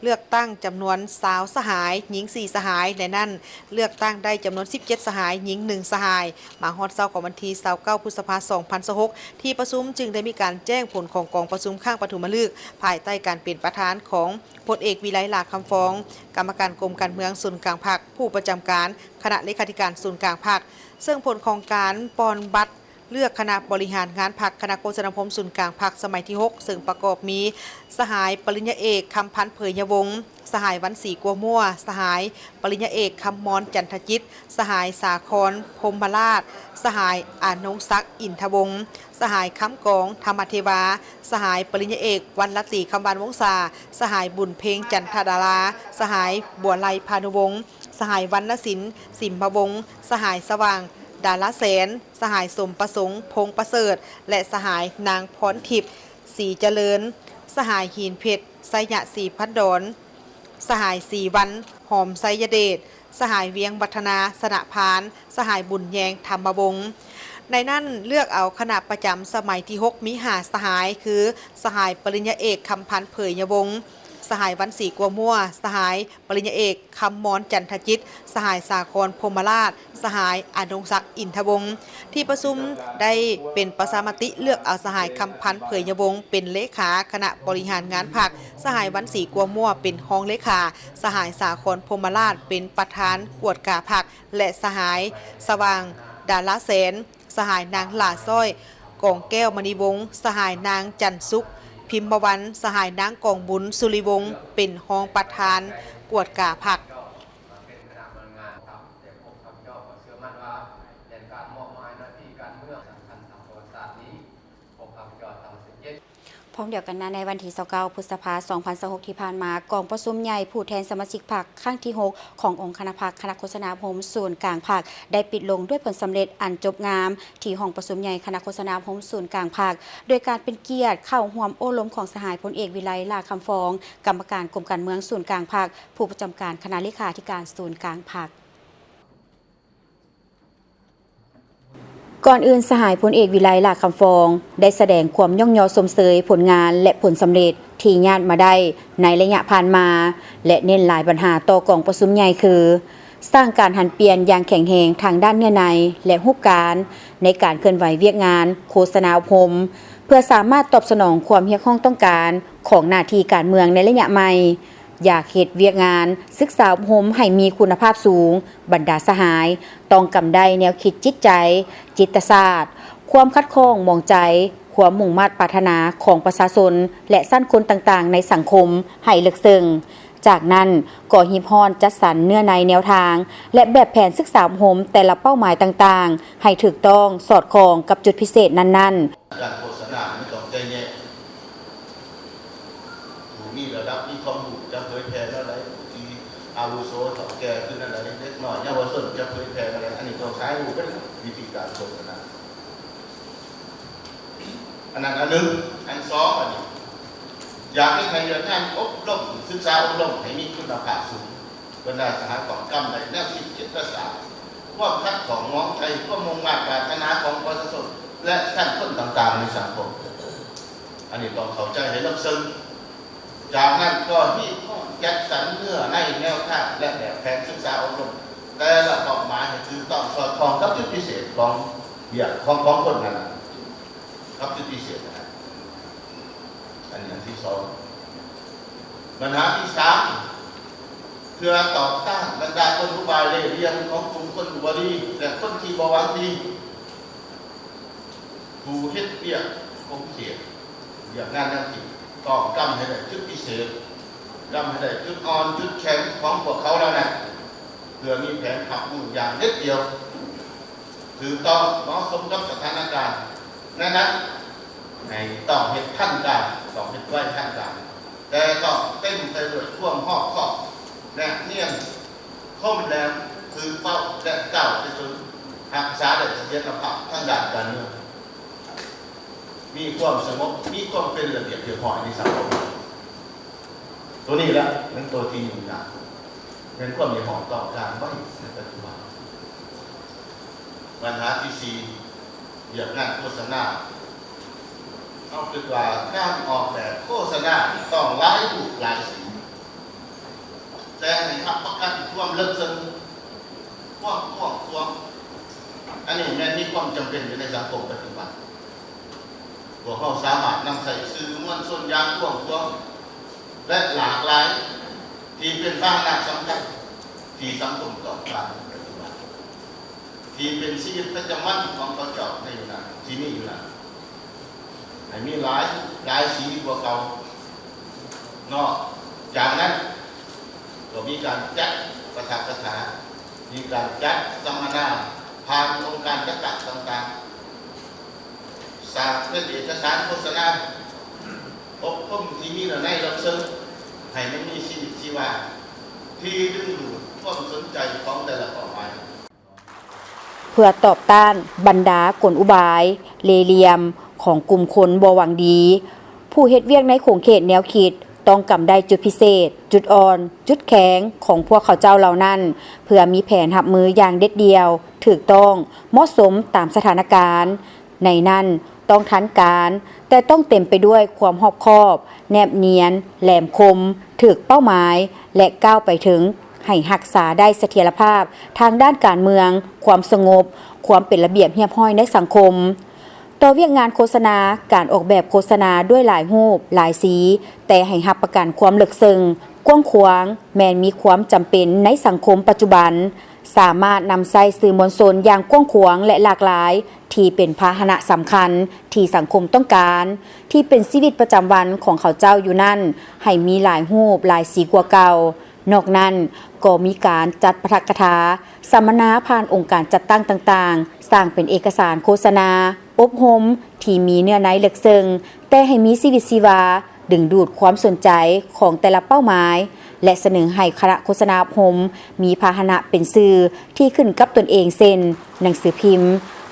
ເລືອກຕັ້ງຈຳນວນຊາວສະຫາຍ, ຍິງສີ່ສະຫາຍ, ໃນນັ້ນເລືອກຕັ້ງໄດ້ຈຳນວນສິບເຈັດສະຫາຍ, ຍິງໜຶ່ງສະຫາຍ. ມາຮອດເຊົ້າຂອງວັນທີຊາວເກົ້າ ພຶດສະພາ ສອງພັນຊາວຫົກ ທີ່ປະຊຸມຈຶ່ງໄດ້ມີການແຈ້ງຜົນຂອງກອງປະຊຸມຄັ້ງປະຖົມມະລຶກ ພາຍໃຕ້ການເປັນປະທານຂອງ ພົນເອກ ວິໄລ ຫຼ້າຄຳຟອງ ກຳມະການກົມການເມືອງສູນກາງພັກ, ຜູ້ປະຈຳການຄະນະເລຂາທິການສູນກາງພັກ, ເຊິ່ງຜົນຂອງການປ່ອນບັດເລືອກຄະນະບໍລິຫານງານພັກ, ຄະນະໂຄສະນາອົບຮົມສູນກາງພັກສະໄໝທີຫົກ ເຊິ່ງປະກອບມີ ສະຫາຍປະລິນຍາເອກ ຄຳພັນ ເຜີຍຍາວົງ, ສະຫາຍ ວັນສີ ກົວມົວ, ສະຫາຍປະລິນຍາເອກ ຄຳມອນ ຈັນທະຈິດ, ສະຫາຍ ສາຄອນ ພົມມະລາດ, ສະຫາຍ ອານົງສັກ ອິນທະວົງ, ສະຫາຍ ຄຳກອງ ທຳມະເທວາ, ສະຫາຍປະລິນຍາເອກ ວັນລະຕີ ຄຳຫວານວົງສາ, ສະຫາຍ ບຸນເພັງ ຈັນທະດາລາ, ສະຫາຍ ບົວໄລ ພານຸວົງ, ສະຫາຍ ວັນນະສິນ ສິມມະວົງ, ສະຫາຍ ສະຫວ່າງ ດາລາແສນ, ສະຫາຍ ສົມປະສົງ ພົງປະເສີດ ແລະ ສະຫາຍ ນາງ ພອນທິບ ສີຈະເລີນ, ສະຫາຍ ຫີນເພັດ ໄຊຍະສີພັນດອນ, ສະຫາຍ ສີວັນ ຫອມໄຊຍະເດດ, ສະຫາຍ ວຽງວັດທະນາ ຊະນະພານ, ສະຫາຍ ບຸນແຍງ ທຳມະວົງ. ໃນນັ້ນເລືອກເອົາຄະນະປະຈຳສະໄໝທີຫົກ ມີຫ້າສະຫາຍ ຄື ສະຫາຍປະລິນຍາເອກ ຄຳພັນ ເຜີຍຍາວົງ, ສະຫາຍ ວັນສີ ກົວມົວ, ສະຫາຍປະລິນຍາເອກ ຄຳມອນ ຈັນທະຈິດ, ສະຫາຍ ສາຄອນ ພົມມະລາດ, ສະຫາຍ ອານົງສັກ ອິນທະວົງ. ທີ່ປະຊຸມໄດ້ເປັນປະຊາມະຕິເລືອກເອົາສະຫາຍ ຄຳພັນ ເຜີຍຍາວົງ ເປັນເລຂາຄະນະບໍລິຫານງານພັກ, ສະຫາຍ ວັນສີ ກົວມົວ ເປັນຮອງເລຂາ, ສະຫາຍ ສາຄອນ ພົມມະລາດ ເປັນປະທານກວດກາພັກ ແລະ ສະຫາຍ ສະຫວ່າງ ດາລາແສນ, ສະຫາຍ ນາງ ຫຼ້າຊ້ອຍ ກອງແກ້ວມະນີວົງ, ສະຫາຍ ນາງ ຈັນສຸກ ພິມມະວັນ, ສະຫາຍ ນາງ ກອງບຸນ ສຸລິວົງ ເປັນຮອງປະທານກວດກາພັກ. ເປັນຄະນະບໍລິຫານງານພັກ ແຕ່ພວກຂ້າພະເຈົ້າກໍເຊື່ອໝັ້ນວ່າ ໃນການມອບໝາຍໜ້າທີ່ການເມືອງສຳຄັນທາງປະຫວັດສາດນີ້ ພວກຂ້າພະເຈົ້າທັງສິບເຈັດ ພ້ອມດຽວກັນນັ້ນ, ໃນວັນທີຊາວເກົ້າ ພຶດສະພາ ສອງພັນຊາວຫົກ ທີ່ຜ່ານມາ, ກອງປະຊຸມໃຫຍ່ຜູ້ແທນສະມາຊິກພັກຄັ້ງທີຫົກ ຂອງອົງຄະນະພັກຄະນະໂຄສະນາອົບຮົມສູນກາງພັກ ໄດ້ປິດລົງດ້ວຍຜົນສຳເລັດອັນຈົບງາມ ທີ່ຫ້ອງປະຊຸມໃຫຍ່ຄະນະໂຄສະນາອົບຮົມສູນກາງພັກ, ໂດຍການເປັນກຽດເຂົ້າຮ່ວມໂອ້ລົມຂອງສະຫາຍພົນເອກ ວິໄລ ຫຼ້າຄຳຟອງ, ກຳມະການກົມການເມືອງສູນກາງພັກ, ຜູ້ປະຈຳການຄະນະເລຂາທິການສູນກາງພັກ. ກ່ອນອື່ນ, ສະຫາຍພົນເອກ ວິໄລ ຫຼ້າຄຳຟອງ ໄດ້ສະແດງຄວາມຍ້ອງຍໍຊົມເຊີຍຜົນງານ ແລະ ຜົນສຳເລັດທີ່ຍາດມາໄດ້ໃນໄລຍະຜ່ານມາ ແລະ ເນັ້ນຫຼາຍບັນຫາຕໍ່ກອງປະຊຸມໃຫຍ່ຄື ສ້າງການຫັນປ່ຽນຢ່າງແຂງແຮງທາງດ້ານເນື້ອໃນ ແລະ ຮູບການ ໃນການເຄື່ອນໄຫວວຽກງານໂຄສະນາອົບຮົມ ເພື່ອສາມາດຕອບສະໜອງຄວາມຮຽກຮ້ອງຕ້ອງການຂອງໜ້າທີ່ການເມືອງໃນໄລຍະໃໝ່. ຢາກເຮັດວຽກງານສຶກສາອົບຮົມໃຫ້ມີຄຸນນະພາບສູງ, ບັນດາສະຫາຍຕ້ອງກຳໄດ້ແນວຄິດຈິດໃຈ, ຈິດຕະສາດ, ຄວາມຂັດຂ້ອງໝອງໃຈ, ຄວາມມຸ່ງມາດປາດຖະໜາຂອງປະຊາຊົນ ແລະ ຊັ້ນຄົນຕ່າງໆໃນສັງຄົມໃຫ້ເລິກເຊິ່ງ. ຈາກນັ້ນກໍຮີບຮ້ອນຈັດສັນເນື້ອໃນແນວທາງ ແລະ ແບບແຜນສຶກສາອົບຮົມແຕ່ລະເປົ້າໝາຍຕ່າງໆ ໃຫ້ຖືກຕ້ອງສອດຄ່ອງກັບຈຸດພິເສດນັ້ນໆ. ການໂຄສະນາມັນຕ້ອງແຍກແຍະ ຜູ້ມີລະດັບມີຄວາມຮູ້ຈະເຜີຍແຜ່ແນວໃດ, ຜູ້ທີ່ອາວຸໂສເຖົ້າແກ່ຄືແນວໃດ, ເດັກນ້ອຍເຍົາວະຊົນຈະເຜີຍແຜ່ແນວໃດ, ອັນນີ້ຕ້ອງໃຊ້ຮູ້ເປັນວິທີການໂຄສະນາ. ອັນນັ້ນອັນໜຶ່ງ. ອັນສອງ ອັນນີ້ ຢາກເຮັດໃຫ້ວຽກງານອົບຮົມ, ສຶກສາອົບຮົມໃຫ້ມີຄຸນນະພາບສູງ. ບັນດາສະຫາຍຕ້ອງກຳໄດ້ແນວຄິດຈິດຕະສາດ, ຄວາມຂັດຂ້ອງໝອງໃຈ, ຄວາມມຸ່ງມາດປາດຖະໜາຂອງປະຊາຊົນ ແລະ ຊັ້ນຄົນຕ່າງໆໃນສັງຄົມ. ອັນນີ້ຕ້ອງເຂົ້າໃຈໃຫ້ເລິກເຊິ່ງ. ຈາກນັ້ນກໍຮີບຮ້ອນຈັດສັນເນື້ອໃນແນວທາງ ແລະ ແບບແຜນສຶກສາອົບຮົມແຕ່ລະເປົ້າໝາຍໃຫ້ຖືກຕ້ອງສອດຄ່ອງກັບຈຸດພິເສດຂອງວຽກຂອງ ຂອງຄົນນັ້ນນະ ກັບຈຸດພິເສດນັ້ນນະ. ອັນນີ້ອັນທີສອງ. ບັນຫາທີສາມ ເພື່ອຕໍ່ຕ້ານບັນດາກົນອຸບາຍເລ່ຫຼ່ຽມຂອງກຸ່ມຄົນບໍ່ດີ ແລະ ຄົນທີ່ບໍ່ຫວັງດີ, ຜູ້ເຮັດວຽກຂົງເຂດວຽກງານແນວຄິດ ຕ້ອງກຳໃຫ້ໄດ້ຈຸດພິເສດ, ກຳໃຫ້ໄດ້ຈຸດອ່ອນຈຸດແຂງຂອງພວກເຂົາເຫຼົ່ານັ້ນ ເພື່ອມີແຜນຮັບມືຢ່າງເດັດດ່ຽວ, ຖືກຕ້ອງເໝາະສົມກັບສະຖານະການ. ໃນນັ້ນ ໃຫ້ຕ້ອງເຮັດທັນການ, ຕ້ອງເຮັດໄວທັນການ, ແຕ່ຕ້ອງເຕັມໄປດ້ວຍຄວາມຮອບຄອບ, ແນບນຽນ, ຄົມແຫຼມ, ຖືກເປົ້າ ແລະ ກ້າວໄປຈົນຮັກສາໄດ້ສະຖຽນລະພາບທາງດ້ານການເມືອງ, ມີຄວາມສະຫງົບ, ມີຄວາມເປັນລະບຽບຮຽບຮ້ອຍໃນສັງຄົມ. ໂຕນີ້ລະແມ່ນໂຕທີ່ຫຍຸ້ງຍາກ, ແມ່ນຄວາມຮຽກຮ້ອງຕ້ອງການໄວ້ໃນປັດຈຸບັນ. ບັນຫາທີສີ່ ວຽກງານໂຄສະນາ. ເຮົາຄິດວ່າການອອກແບບໂຄສະນານີ້ຕ້ອງຫຼາຍຮູບຫຼາຍສີ, ແຕ່ໃຫ້ຮັບປະກັນຄວາມເລິກເຊິ່ງ, ຄວາມກວ້າງຂວາງ. ອັນນີ້ແມ່ນມີຄວາມຈຳເປັນຢູ່ໃນສັງຄົມປັດຈຸບັນ. ພວກເຮົາສາມາດນຳໃຊ້ສື່ມວນຊົນຢ່າງກວ້າງຂວາງ ແລະ ຫຼາກຫຼາຍ ທີ່ເປັນພາຫະນະສຳຄັນທີ່ສັງຄົມຕ້ອງການໃນປັດຈຸບັນ, ທີ່ເປັນຊີວິດປະຈຳວັນຂອງເຂົາເຈົ້າໃນຢູ່ນັ້ນ, ທີ່ມີຢູ່ນັ້ນ ໃຫ້ມີຫຼາຍ, ຫຼາຍສີກວ່າເກົ່າ. ນອກຈາກນັ້ນ ກໍມີການຈັດປາຖະກະຖາ, ມີການຈັດສຳມະນາຜ່ານອົງການຈັດຕັ້ງຕ່າງໆ, ສ້າງເປັນເອກະສານໂຄສະນາ, ອົບຮົມທີ່ມີເນື້ອໃນເລິກເຊິ່ງ, ໃຫ້ມັນມີຊີວິດຊີວາ, ທີ່ດຶງດູດຄວາມສົນໃຈຂອງແຕ່ລະເປົ້າໝາຍ. ເພື່ອຕອບຕ້ານບັນດາກົນອຸບາຍເລ່ຫຼ່ຽມຂອງກຸ່ມຄົນບໍ່ຫວັງດີ, ຜູ້ເຮັດວຽກໃນຂົງເຂດແນວຄິດຕ້ອງກຳໄດ້ຈຸດພິເສດ, ຈຸດອ່ອນ, ຈຸດແຂງຂອງພວກເຂົາເຈົ້າເຫຼົ່ານັ້ນ, ເພື່ອມີແຜນຮັບມືຢ່າງເດັດດ່ຽວ, ຖືກຕ້ອງ, ເໝາະສົມຕາມສະຖານະການ. ໃນນັ້ນຕ້ອງທັນການ, ແຕ່ຕ້ອງເຕັມໄປດ້ວຍຄວາມຮອບຄອບ, ແນບນຽນ, ແຫຼມຄົມ, ຖືກເປົ້າໝາຍ ແລະ ກ້າວໄປເຖິງ ໃຫ້ຮັກສາໄດ້ສະຖຽນລະພາບທາງດ້ານການເມືອງ, ຄວາມສະຫງົບ, ຄວາມເປັນລະບຽບຮຽບຮ້ອຍໃນສັງຄົມ. ຕໍ່ວຽກງານໂຄສະນາ, ການອອກແບບໂຄສະນາດ້ວຍຫຼາຍຮູບ, ຫຼາຍສີ, ແຕ່ໃຫ້ຮັບປະກັນຄວາມເລິກເຊິ່ງ, ກວ້າງຂວາງ, ແມ່ນມີຄວາມຈຳເປັນໃນສັງຄົມປັດຈຸບັນ, ສາມາດນຳໃຊ້ສື່ມວນຊົນຢ່າງກວ້າງຂວາງ ແລະ ຫຼາກຫຼາຍ, ທີ່ເປັນພາຫະນະສຳຄັນທີ່ສັງຄົມຕ້ອງການ, ທີ່ເປັນຊີວິດປະຈຳວັນຂອງເຂົາເຈົ້າຢູ່ນັ້ນ, ໃຫ້ມີຫຼາຍຮູບ, ຫຼາຍສີກວ່າເກົ່າ. ນອກນັ້ນ, ກໍມີການຈັດປາຖະກະຖາ, ສຳມະນາຜ່ານອົງການຈັດຕັ້ງຕ່າງໆ, ສ້າງເປັນເອກະສານໂຄສະນາ, ອົບຮົມທີ່ມີເນື້ອໃນເລິກເຊິ່ງ, ແຕ່ໃຫ້ມີຊີວິດຊີວາ, ດຶງດູດຄວາມສົນໃຈຂອງແຕ່ລະເປົ້າໝາຍ ແລະ ສະເໜີໃຫ້ຄະນະໂຄສະນາອົບຮົມມີພາຫະນະເປັນສື່ທີ່ຂຶ້ນກັບຕົນເອງ ເຊັ່ນ ໜັງສືພິມ,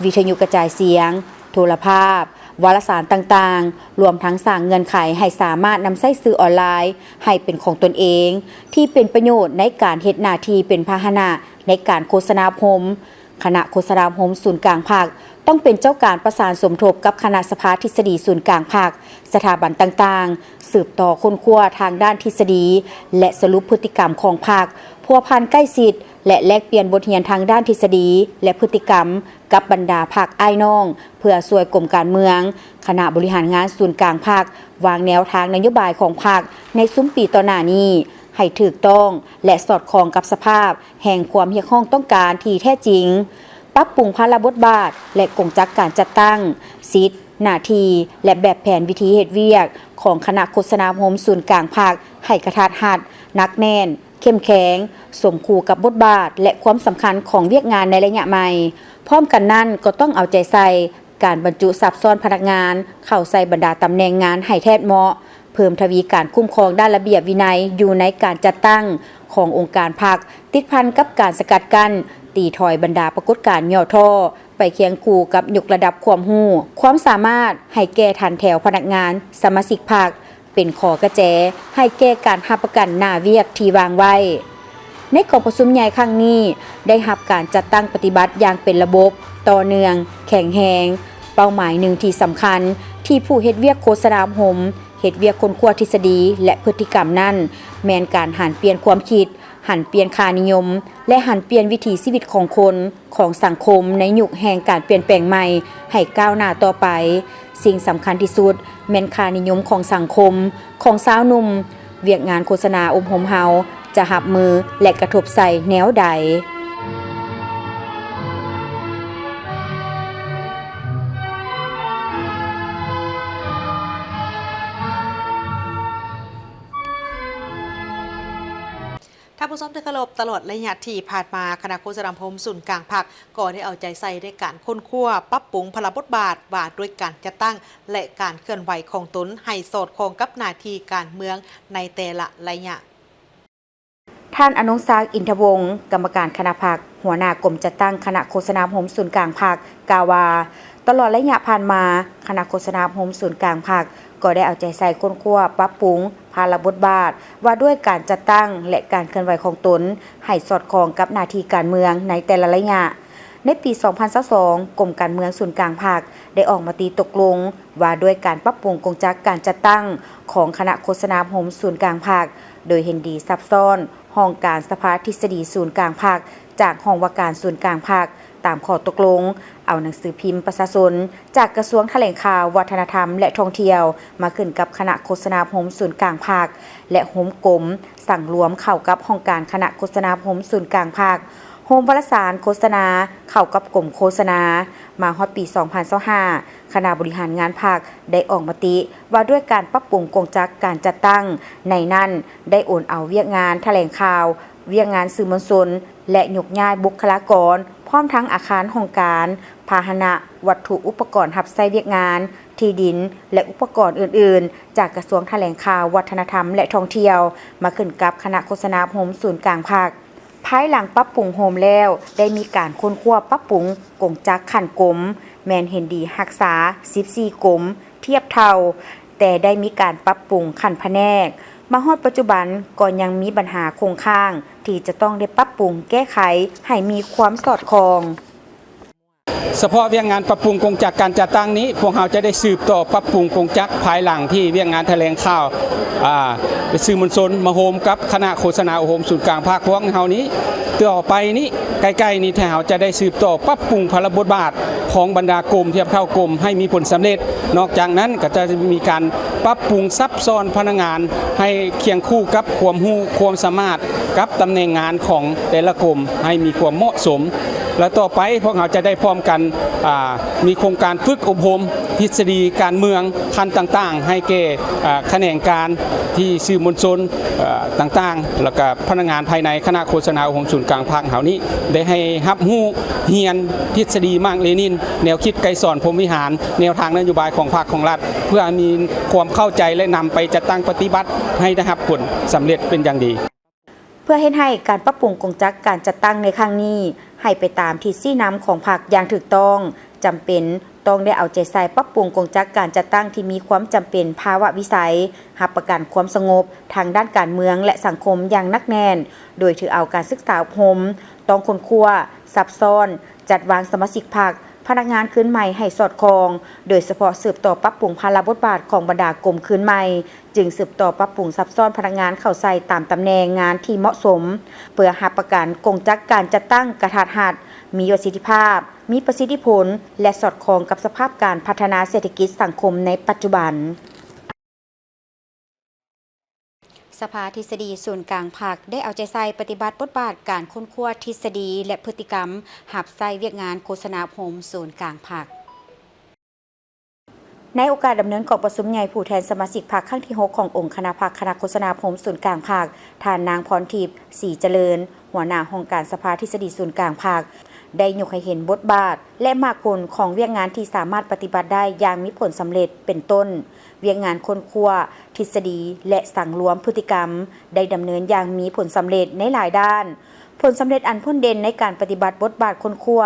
ວິທະຍຸກະຈາຍສຽງ, ໂທລະພາບ, ວາລະສານຕ່າງໆ, ລວມທັງສ້າງເງື່ອນໄຂໃຫ້ສາມາດນຳໃຊ້ສື່ອອນລາຍໃຫ້ເປັນຂອງຕົນເອງ, ທີ່ເປັນປະໂຫຍດໃນການເຮັດໜ້າທີ່ເປັນພາຫະນະໃນການໂຄສະນາອົບຮົມ. ຄະນະໂຄສະນາອົບຮົມສູນກາງພັກ ຕ້ອງເປັນເຈົ້າການປະສານສົມທົບກັບຄະນະສະພາທິດສະດີສູນກາງພັກ, ສະຖາບັນຕ່າງໆ, ສືບຕໍ່ຄົ້ນຄວ້າທາງດ້ານທິດສະດີ ແລະ ສະຫຼຸບພຶດຕິກຳຂອງພັກ, ພົວພັນໃກ້ຊິດ ແລະ ແລກປ່ຽນບົດຮຽນທາງດ້ານທິດສະດີ ແລະ ພຶດຕິກຳ ກັບບັນດາພັກອ້າຍນ້ອງ ເພື່ອຊ່ວຍກົມການເມືອງ, ຄະນະບໍລິຫານງານສູນກາງພັກ ວາງແນວທາງນະໂຍບາຍຂອງພັກໃນຊຸມປີຕໍ່ໜ້ານີ້ ໃຫ້ຖືກຕ້ອງ ແລະ ສອດຄ່ອງກັບສະພາບແຫ່ງຄວາມຮຽກຮ້ອງຕ້ອງການທີ່ແທ້ຈິງ, ປັບປຸງພາລະບົດບາດ ແລະ ກົງຈັກການຈັດຕັ້ງ, ສິດ, ໜ້າທີ່ ແລະ ແບບແຜນວິທີເຮັດວຽກຂອງຄະນະໂຄສະນາອົບຮົມສູນກາງພັກ ໃຫ້ກະທັດຮັດ, ໜັກແໜ້ນ, ເຂັ້ມແຂງ, ສົມຄູ່ກັບບົດບາດ ແລະ ຄວາມສຳຄັນຂອງວຽກງານໃນໄລຍະໃໝ່. ພ້ອມກັນນັ້ນກໍຕ້ອງເອົາໃຈໃສ່ ການບັນຈຸສັບຊ້ອນພະນັກງານເຂົ້າໃສ່ບັນດາຕຳແໜ່ງງານໃຫ້ແທດເໝາະ, ເພີ່ມທະວີການຄຸ້ມຄອງດ້ານລະບຽບວິໄນຢູ່ໃນການຈັດຕັ້ງຂອງອົງການພັກ, ຕິດພັນກັບການສະກັດກັ້ນ, ຕີຖອຍບັນດາປາກົດການຫຍໍ້ທໍ້, ໄປຄຽງຄູ່ກັບຍົກລະດັບຄວາມຮູ້, ຄວາມສາມາດໃຫ້ແກ່ຖັນແຖວພະນັກງານສະມາຊິກພັກ, ເປັນຂໍ້ກະແຈໃຫ້ແກ່ການຮັບປະກັນໜ້າວຽກທີ່ວາງໄວ້. ໃນກອງປະຊຸມໃຫຍ່ຄັ້ງນີ້ ໄດ້ຮັບການຈັດຕັ້ງປະຕິບັດຢ່າງເປັນລະບົບ, ຕໍ່ເນື່ອງ, ແຂງແຮງ. ເປົ້າໝາຍໜຶ່ງທີ່ສຳຄັນທີ່ຜູ້ເຮັດວຽກໂຄສະນາອົບຮົມ ເຮັດວຽກຄົ້ນຄວ້າທິດສະດີ ແລະ ພຶດຕິກຳນັ້ນ ແມ່ນການຫັນປ່ຽນຄວາມຄິດ, ຫັນປ່ຽນຄ່ານິຍົມ ແລະ ຫັນປ່ຽນວິຖີຊີວິດຂອງຄົນ, ຂອງສັງຄົມໃນຍຸກແຫ່ງການປ່ຽນແປງໃໝ່ໃຫ້ກ້າວໜ້າຕໍ່ໄປ. ສິ່ງສຳຄັນທີ່ສຸດແມ່ນຄ່ານິຍົມຂອງສັງຄົມ, ຂອງຊາວໜຸ່ມ, ວຽກງານໂຄສະນາອົບຮົມເຮົາຈະຮັບມື ແລະ ກະທົບໃສ່ແນວໃດ? ທ່ານຜູ້ຊົມທີ່ເຄົາລົບ, ຕະຫຼອດໄລຍະທີ່ຜ່ານມາ, ຄະນະໂຄສະນາອົບຮົມສູນກາງພັກ ກໍໄດ້ເອົາໃຈໃສ່ໃນການຄົ້ນຄວ້າ, ປັບປຸງພາລະບົດບາດວ່າດ້ວຍການຈັດຕັ້ງ ແລະ ການເຄື່ອນໄຫວຂອງຕົນໃຫ້ສອດຄ່ອງກັບໜ້າທີ່ການເມືອງໃນແຕ່ລະໄລຍະ. ທ່ານ ອະນົງສັກ ອິນທະວົງ, ກຳມະການຄະນະພັກ, ຫົວໜ້າກົມຈັດຕັ້ງຄະນະໂຄສະນາອົບຮົມສູນກາງພັກ ກ່າວວ່າ, ຕະຫຼອດໄລຍະຜ່ານມາ, ຄະນະໂຄສະນາອົບຮົມສູນກາງພັກ ກໍໄດ້ເອົາໃຈໃສ່ຄົ້ນຄວ້າ, ປັບປຸງພາລະບົດບາດວ່າດ້ວຍການຈັດຕັ້ງ ແລະ ການເຄື່ອນໄຫວຂອງຕົນໃຫ້ສອດຄ່ອງກັບໜ້າທີ່ການເມືອງໃນແຕ່ລະໄລຍະ. ໃນປີສອງພັນຊາວສອງ ກົມການເມືອງສູນກາງພັກ ໄດ້ອອກມະຕິຕົກລົງວ່າດ້ວຍການປັບປຸງກົງຈັກການຈັດຕັ້ງຂອງຄະນະໂຄສະນາອົບຮົມສູນກາງພັກ, ໂດຍເຫັນດີຊັບຊ້ອນຫ້ອງການສະພາທິດສະດີສູນກາງພັກ ຈາກຫ້ອງວ່າການສູນກາງພັກ ຕາມຂໍ້ຕົກລົງເອົາໜັງສືພິມປະຊາຊົນ ຈາກກະຊວງຖະແຫຼງຂ່າວ, ວັດທະນະທຳ ແລະ ທ່ອງທ່ຽວ ມາຂຶ້ນກັບຄະນະໂຄສະນາອົບຮົມສູນກາງພັກ ແລະ ໂຮມກົມສັງລວມເຂົ້າກັບຫ້ອງການຄະນະໂຄສະນາອົບຮົມສູນກາງພັກ, ໂຮມວາລະສານໂຄສະນາເຂົ້າກັບກົມໂຄສະນາ. ມາຮອດປີສອງພັນຊາວຫ້າ ຄະນະບໍລິຫານງານພັກໄດ້ອອກມະຕິວ່າດ້ວຍການປັບປຸງກົງຈັກການຈັດຕັ້ງ, ໃນນັ້ນໄດ້ໂອນເອົາວຽກງານຖະແຫຼງຂ່າວ, ວຽກງານສື່ມວນຊົນ ແລະ ຍົກຍ້າຍບຸກຄະລາກອນ ພ້ອມທັງອາຄານຫ້ອງການ, ພາຫະນະ, ວັດຖຸອຸປະກອນຮັບໃຊ້ວຽກງານ, ທີ່ດິນ ແລະ ອຸປະກອນອື່ນໆ ຈາກກະຊວງຖະແຫຼງຂ່າວ, ວັດທະນະທຳ ແລະ ທ່ອງທ່ຽວ ມາຂຶ້ນກັບຄະນະໂຄສະນາອົບຮົມສູນກາງພັກ. ພາຍຫຼັງປັບປຸງໂຮມແລ້ວ ໄດ້ມີການຄົ້ນຄວ້າປັບປຸງກົງຈັກຂັ້ນກົມ, ແມ່ນເຫັນດີຮັກສາສິບສີ່ກົມທຽບເທົ່າ, ແຕ່ໄດ້ມີການປັບປຸງຂັ້ນພະແນກ. ມາຮອດປັດຈຸບັນກໍຍັງມີບັນຫາຄົງຄ້າງທີ່ຈະຕ້ອງໄດ້ປັບປຸງແກ້ໄຂໃຫ້ມີຄວາມສອດຄ່ອງ. ສະເພາະວຽກງານປັບປຸງກົງຈັກການຈັດຕັ້ງນີ້, ພວກເຮົາຈະໄດ້ສືບຕໍ່ປັບປຸງກົງຈັກພາຍຫຼັງທີ່ວຽກງານຖະແຫຼງຂ່າວ, ອາ, ສື່ມວນຊົນມາໂຮມກັບຄະນະໂຄສະນາອົບຮົມສູນກາງພັກພວກເຮົານີ້. ຕໍ່ໄປນີ້, ໃກ້ໆນີ້, ເຮົາຈະໄດ້ສືບຕໍ່ປັບປຸງພາລະບົດບາດຂອງບັນດາກົມທຽບເທົ່າກົມໃຫ້ມີຜົນສຳເລັດ. ນອກຈາກນັ້ນ, ກໍຈະມີການປັບປຸງສັບຊ້ອນພະນັກງານໃຫ້ຄຽງຄູ່ກັບຄວາມຮູ້ຄວາມສາມາດ ກັບຕຳແໜ່ງງານຂອງແຕ່ລະກົມໃຫ້ມີຄວາມເໝາະສົມ. ແລະຕໍ່ໄປພວກເຮົາຈະໄດ້ພ້ອມກັນ ອາ ມີໂຄງການຝຶກອົບຮົມທິດສະດີການເມືອງຂັ້ນຕ່າງໆ ໃຫ້ແກ່ ອາ ຂະແໜງການທີ່ສື່ມວນຊົນ ເອີ ຕ່າງໆ ແລ້ວກະພະນັກງານພາຍໃນຄະນະໂຄສະນາອົບຮົມສູນກາງພັກເຮົານີ້ ໄດ້ໃຫ້ຮັບຮູ້ຮຽນທິດສະດີມາກເລນິນ, ແນວຄິດໄກສອນ ພົມວິຫານ, ແນວທາງນະໂຍບາຍຂອງພັກຂອງລັດ ເພື່ອໃຫ້ມີຄວາມເຂົ້າໃຈ ແລະ ນຳໄປຈັດຕັ້ງປະຕິບັດໃຫ້ໄດ້ຮັບຜົນສຳເລັດເປັນຢ່າງດີ. ເພື່ອເຮັດໃຫ້ການປັບປຸງກົງຈັກການຈັດຕັ້ງໃນຄັ້ງນີ້ໃຫ້ໄປຕາມທິດຊີ້ນຳຂອງພັກຢ່າງຖືກຕ້ອງ, ຈຳເປັນຕ້ອງໄດ້ເອົາໃຈໃສ່ປັບປຸງກົງຈັກການຈັດຕັ້ງທີ່ມີຄວາມຈຳເປັນພາວະວິໄສ, ຮັບປະກັນຄວາມສະຫງົບທາງດ້ານການເມືອງ ແລະ ສັງຄົມຢ່າງໜັກແໜ້ນ, ໂດຍຖືເອົາການສຶກສາອົບຮົມ, ຕ້ອງຄົ້ນຄວ້າ, ຊັບຊ້ອນ, ຈັດວາງສະມາຊິກພັກ, ພະນັກງານຄືນໃໝ່ໃຫ້ສອດຄ່ອງ, ໂດຍສະເພາະສືບຕໍ່ປັບປຸງພາລະບົດບາດຂອງບັນດາກົມຄືນໃໝ່, ຈຶ່ງສືບຕໍ່ປັບປຸງຊັບຊ້ອນພະນັກງານເຂົ້າໃສ່ຕາມຕຳແໜ່ງງານທີ່ເໝາະສົມ, ເພື່ອຮັບປະກັນກົງຈັກການຈັດຕັ້ງກະທັດຮັດ, ມີປະສິດທິພາບ, ມີປະສິດທິຜົນ ແລະ ສອດຄ່ອງກັບສະພາບການພັດທະນາເສດຖະກິດສັງຄົມໃນປັດຈຸບັນ. ສະພາທິດສະດີສູນກາງພັກ ໄດ້ເອົາໃຈໃສ່ປະຕິບັດບົດບາດການຄົ້ນຄວ້າທິດສະດີ ແລະ ພຶດຕິກຳ ຮັບໃຊ້ວຽກງານໂຄສະນາອົບຮົມສູນກາງພັກ. ໃນໂອກາດດຳເນີນກອງປະຊຸມໃຫຍ່ຜູ້ແທນສະມາຊິກພັກຄັ້ງທີຫົກ ຂອງອົງຄະນະພັກຄະນະໂຄສະນາອົບຮົມສູນກາງພັກ, ທ່ານນາງ ພອນທິບ ສີຈະເລີນ ຫົວໜ້າຫ້ອງການສະພາທິດສະດີສູນກາງພັກ ໄດ້ຍົກໃຫ້ເຫັນບົດບາດ ແລະ ໝາກຜົນຂອງວຽກງານທີ່ສາມາດປະຕິບັດໄດ້ຢ່າງມີຜົນສຳເລັດ ເປັນຕົ້ນ ວຽກງານຄົ້ນຄວ້າທິດສະດີ ແລະ ສັງລວມພຶດຕິກຳ ໄດ້ດຳເນີນຢ່າງມີຜົນສຳເລັດໃນຫຼາຍດ້ານ. ຜົນສຳເລັດອັນພົ້ນເດັ່ນໃນການປະຕິບັດບົດບາດຄົ້ນຄວ້າ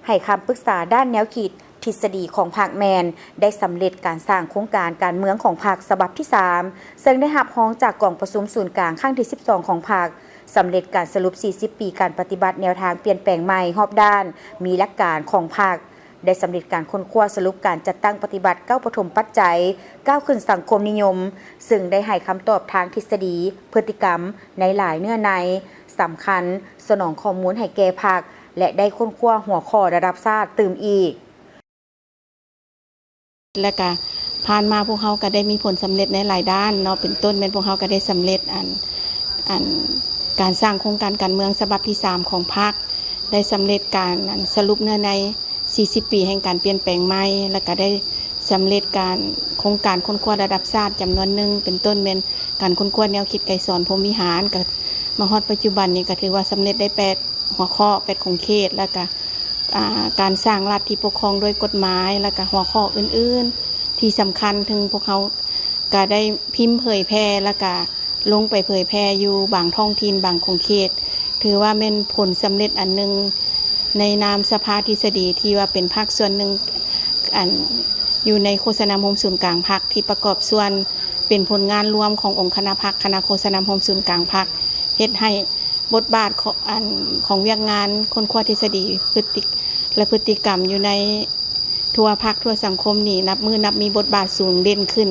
ໃຫ້ຄຳປຶກສາດ້ານແນວຄິດທິດສະດີຂອງພັກແມ່ນ ໄດ້ສຳເລັດການສ້າງໂຄງການການເມືອງຂອງພັກສະບັບທີສາມ ເຊິ່ງໄດ້ຮັບຮອງຈາກກອງປະຊຸມສູນກາງຄັ້ງທີສິບສອງຂອງພັກ, ສຳເລັດການສະຫຼຸບສີ່ສິບປີການປະຕິບັດແນວທາງປ່ຽນແປງໃໝ່ຮອບດ້ານ ມີຫຼັກການຂອງພັກ, ໄດ້ສຳເລັດການຄົ້ນຄວ້າສະຫຼຸບການຈັດຕັ້ງປະຕິບັດເກົ້າປະຖົມປັດໄຈ ກ້າວຂຶ້ນສັງຄົມນິຍົມ ເຊິ່ງໄດ້ໃຫ້ຄຳຕອບທາງທິດສະດີ, ພຶດຕິກຳໃນຫຼາຍເນື້ອໃນສຳຄັນ, ສະໜອງຂໍ້ມູນໃຫ້ແກ່ພັກ ແລະ ໄດ້ຄົ້ນຄວ້າຫົວຂໍ້ລະດັບຊາດຕື່ມອີກ. ແລະກະຜ່ານມາພວກເຮົາກະໄດ້ມີຜົນສຳເລັດໃນຫຼາຍດ້ານເນາະ, ເປັນຕົ້ນແມ່ນພວກເຮົາກະໄດ້ສຳເລັດອັນ ອັນ ການສ້າງໂຄງການການເມືອງສະບັບທີສາມຂອງພັກ, ໄດ້ສຳເລັດການ ອັນ ສະຫຼຸບເນື້ອໃນສີ່ສິບປີແຫ່ງການປ່ຽນແປງໃໝ່, ແລະກະໄດ້ສຳເລັດການ ໂຄງການຄົ້ນຄວ້າລະດັບຊາດຈຳນວນໜຶ່ງ, ເປັນຕົ້ນແມ່ນການຄົ້ນຄວ້າແນວຄິດໄກສອນ ພົມວິຫານ, ກະມາຮອດປັດຈຸບັນນີ້ກະຖືວ່າສຳເລັດໄດ້ແປດ ຫົວຂໍ້ ແປດຂົງເຂດ ແລ້ວກະ ອາ ການສ້າງລັດທີ່ປົກຄອງໂດຍກົດໝາຍ ແລ້ວກະຫົວຂໍ້ອື່ນໆ ທີ່ສຳຄັນ ເຖິງພວກເຮົາກະໄດ້ພິມເຜີຍແຜ່ ແລ້ວກະລົງໄປເຜີຍແຜ່ຢູ່ບາງທ້ອງຖິ່ນ ບາງຂົງເຂດ ຖືວ່າແມ່ນຜົນສຳເລັດອັນໜຶ່ງ ໃນນາມສະພາທິດສະດີ ທີ່ວ່າເປັນພາກສ່ວນໜຶ່ງ ອັນ ຢູ່ໃນໂຄສະນາອົບຮົມສູນກາງພັກ ທີ່ປະກອບສ່ວນເປັນຜົນງານລວມຂອງອົງຄະນະພັກ ຄະນະໂຄສະນາອົບຮົມສູນກາງພັກ ເຮັດໃຫ້ ບົດບາດຂອງ ອັນ ຂອງວຽກງານຄົ້ນຄວ້າທິດສະດີ ພຶດຕິ ແລະ ພຶດຕິກຳຢູ່ໃນທົ່ວພັກທົ່ວສັງຄົມນີ້ ນັບມື້ນັບມີບົດບາດສູງເດັ່ນຂຶ້ນ.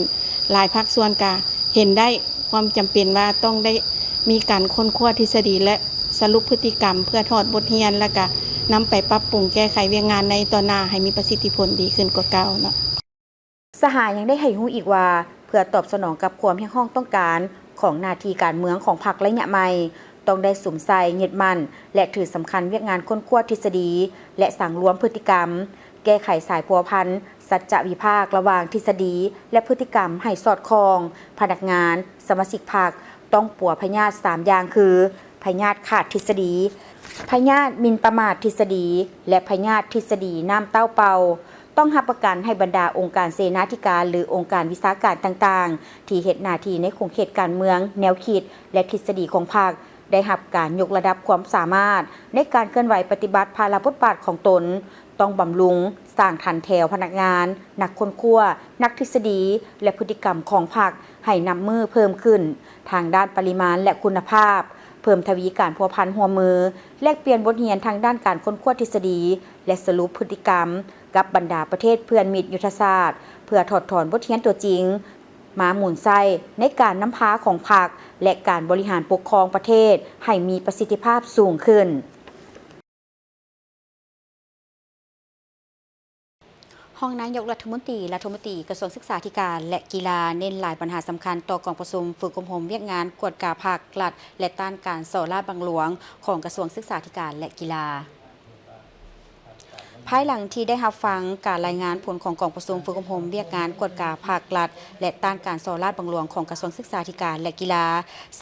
ຫຼາຍພາກສ່ວນກະເຫັນໄດ້ຄວາມຈຳເປັນວ່າຕ້ອງໄດ້ມີການຄົ້ນຄວ້າທິດສະດີ ແລະ ສະຫຼຸບພຶດຕິກຳ ເພື່ອຖອດບົດຮຽນ ແລະ ກະນຳໄປປັບປຸງແກ້ໄຂວຽກງານໃນຕໍ່ໜ້າໃຫ້ມີປະສິດທິຜົນດີຂຶ້ນກວ່າເກົ່າເນາະ. ສະຫາຍຍັງໄດ້ໃຫ້ຮູ້ອີກວ່າ ເພື່ອຕອບສະໜອງກັບຄວາມຮຽກຮ້ອງຕ້ອງການຂອງໜ້າທີ່ການເມືອງຂອງພັກໄລຍະໃໝ່ ຕ້ອງໄດ້ສຸມໃສ່, ຍຶດໝັ້ນ ແລະ ຖືສຳຄັນວຽກງານຄົ້ນຄວ້າທິດສະດີ ແລະ ສັງລວມພຶດຕິກຳ, ແກ້ໄຂສາຍພົວພັນ, ສັດຈະວິພາກລະຫວ່າງທິດສະດີ ແລະ ພຶດຕິກຳໃຫ້ສອດຄ່ອງ. ພະນັກງານ, ສະມາຊິກພັກ ຕ້ອງປົວພະຍາດສາມຢ່າງຄື ພະຍາດຂາດທິດສະດີ, ພະຍາດໝິ່ນປະໝາດທິດສະດີ ແລະ ພະຍາດທິດສະດີນ້ຳເຕົ້າເປົ່າ. ຕ້ອງຮັບປະກັນໃຫ້ບັນດາອົງການເສນາທິການ ຫຼື ອົງການວິຊາການຕ່າງໆ ທີ່ເຮັດໜ້າທີ່ໃນຂົງເຂດການເມືອງ, ແນວຄິດ ແລະ ທິດສະດີຂອງພັກ ໄດ້ຮັບການຍົກລະດັບຄວາມສາມາດໃນການເຄື່ອນໄຫວປະຕິບັດພາລະບົດບາດຂອງຕົນ. ຕ້ອງບຳລຸງ, ສ້າງຖັນແຖວພະນັກງານ, ນັກຄົ້ນຄວ້າ, ນັກທິດສະດີ ແລະ ພຶດຕິກຳຂອງພັກ ໃຫ້ນັບມື້ເພີ່ມຂຶ້ນ ທາງດ້ານປະລິມານ ແລະ ຄຸນນະພາບ, ເພີ່ມທະວີການພົວພັນຮ່ວມມື, ແລກປ່ຽນບົດຮຽນທາງດ້ານການຄົ້ນຄວ້າທິດສະດີ ແລະ ສະຫຼຸບພຶດຕິກຳ ກັບບັນດາປະເທດເພື່ອນມິດຍຸດທະສາດ ເພື່ອຖອດຖອນບົດຮຽນຕົວຈິງ ມາໝູນໃຊ້ໃນການນຳພາຂອງພັກ ແລະ ການບໍລິຫານປົກຄອງປະເທດໃຫ້ມີປະສິດທິພາບສູງຂຶ້ນ. ຮອງນາຍົກລັດຖະມົນຕີ, ລັດຖະມົນຕີກະຊວງສຶກສາທິການ ແລະ ກິລາ ເນັ້ນຫຼາຍບັນຫາສຳຄັນຕໍ່ກອງປະຊຸມຝຶກອົບຮົມວຽກງານກວດກາພັກລັດ ແລະ ຕ້ານການສໍ້ລາດບັງຫຼວງ ຂອງກະຊວງສຶກສາທິການ ແລະ ກິລາ. ພາຍຫຼັງທີ່ໄດ້ຮັບຟັງການລາຍງານຜົນຂອງກອງປະຊຸມຝຶກອົບຮົມວຽກງານກວດກາພັກລັດ ແລະ ຕ້ານການສໍ້ລາດບັງຫຼວງຂອງກະຊວງສຶກສາທິການ ແລະ ກິລາ,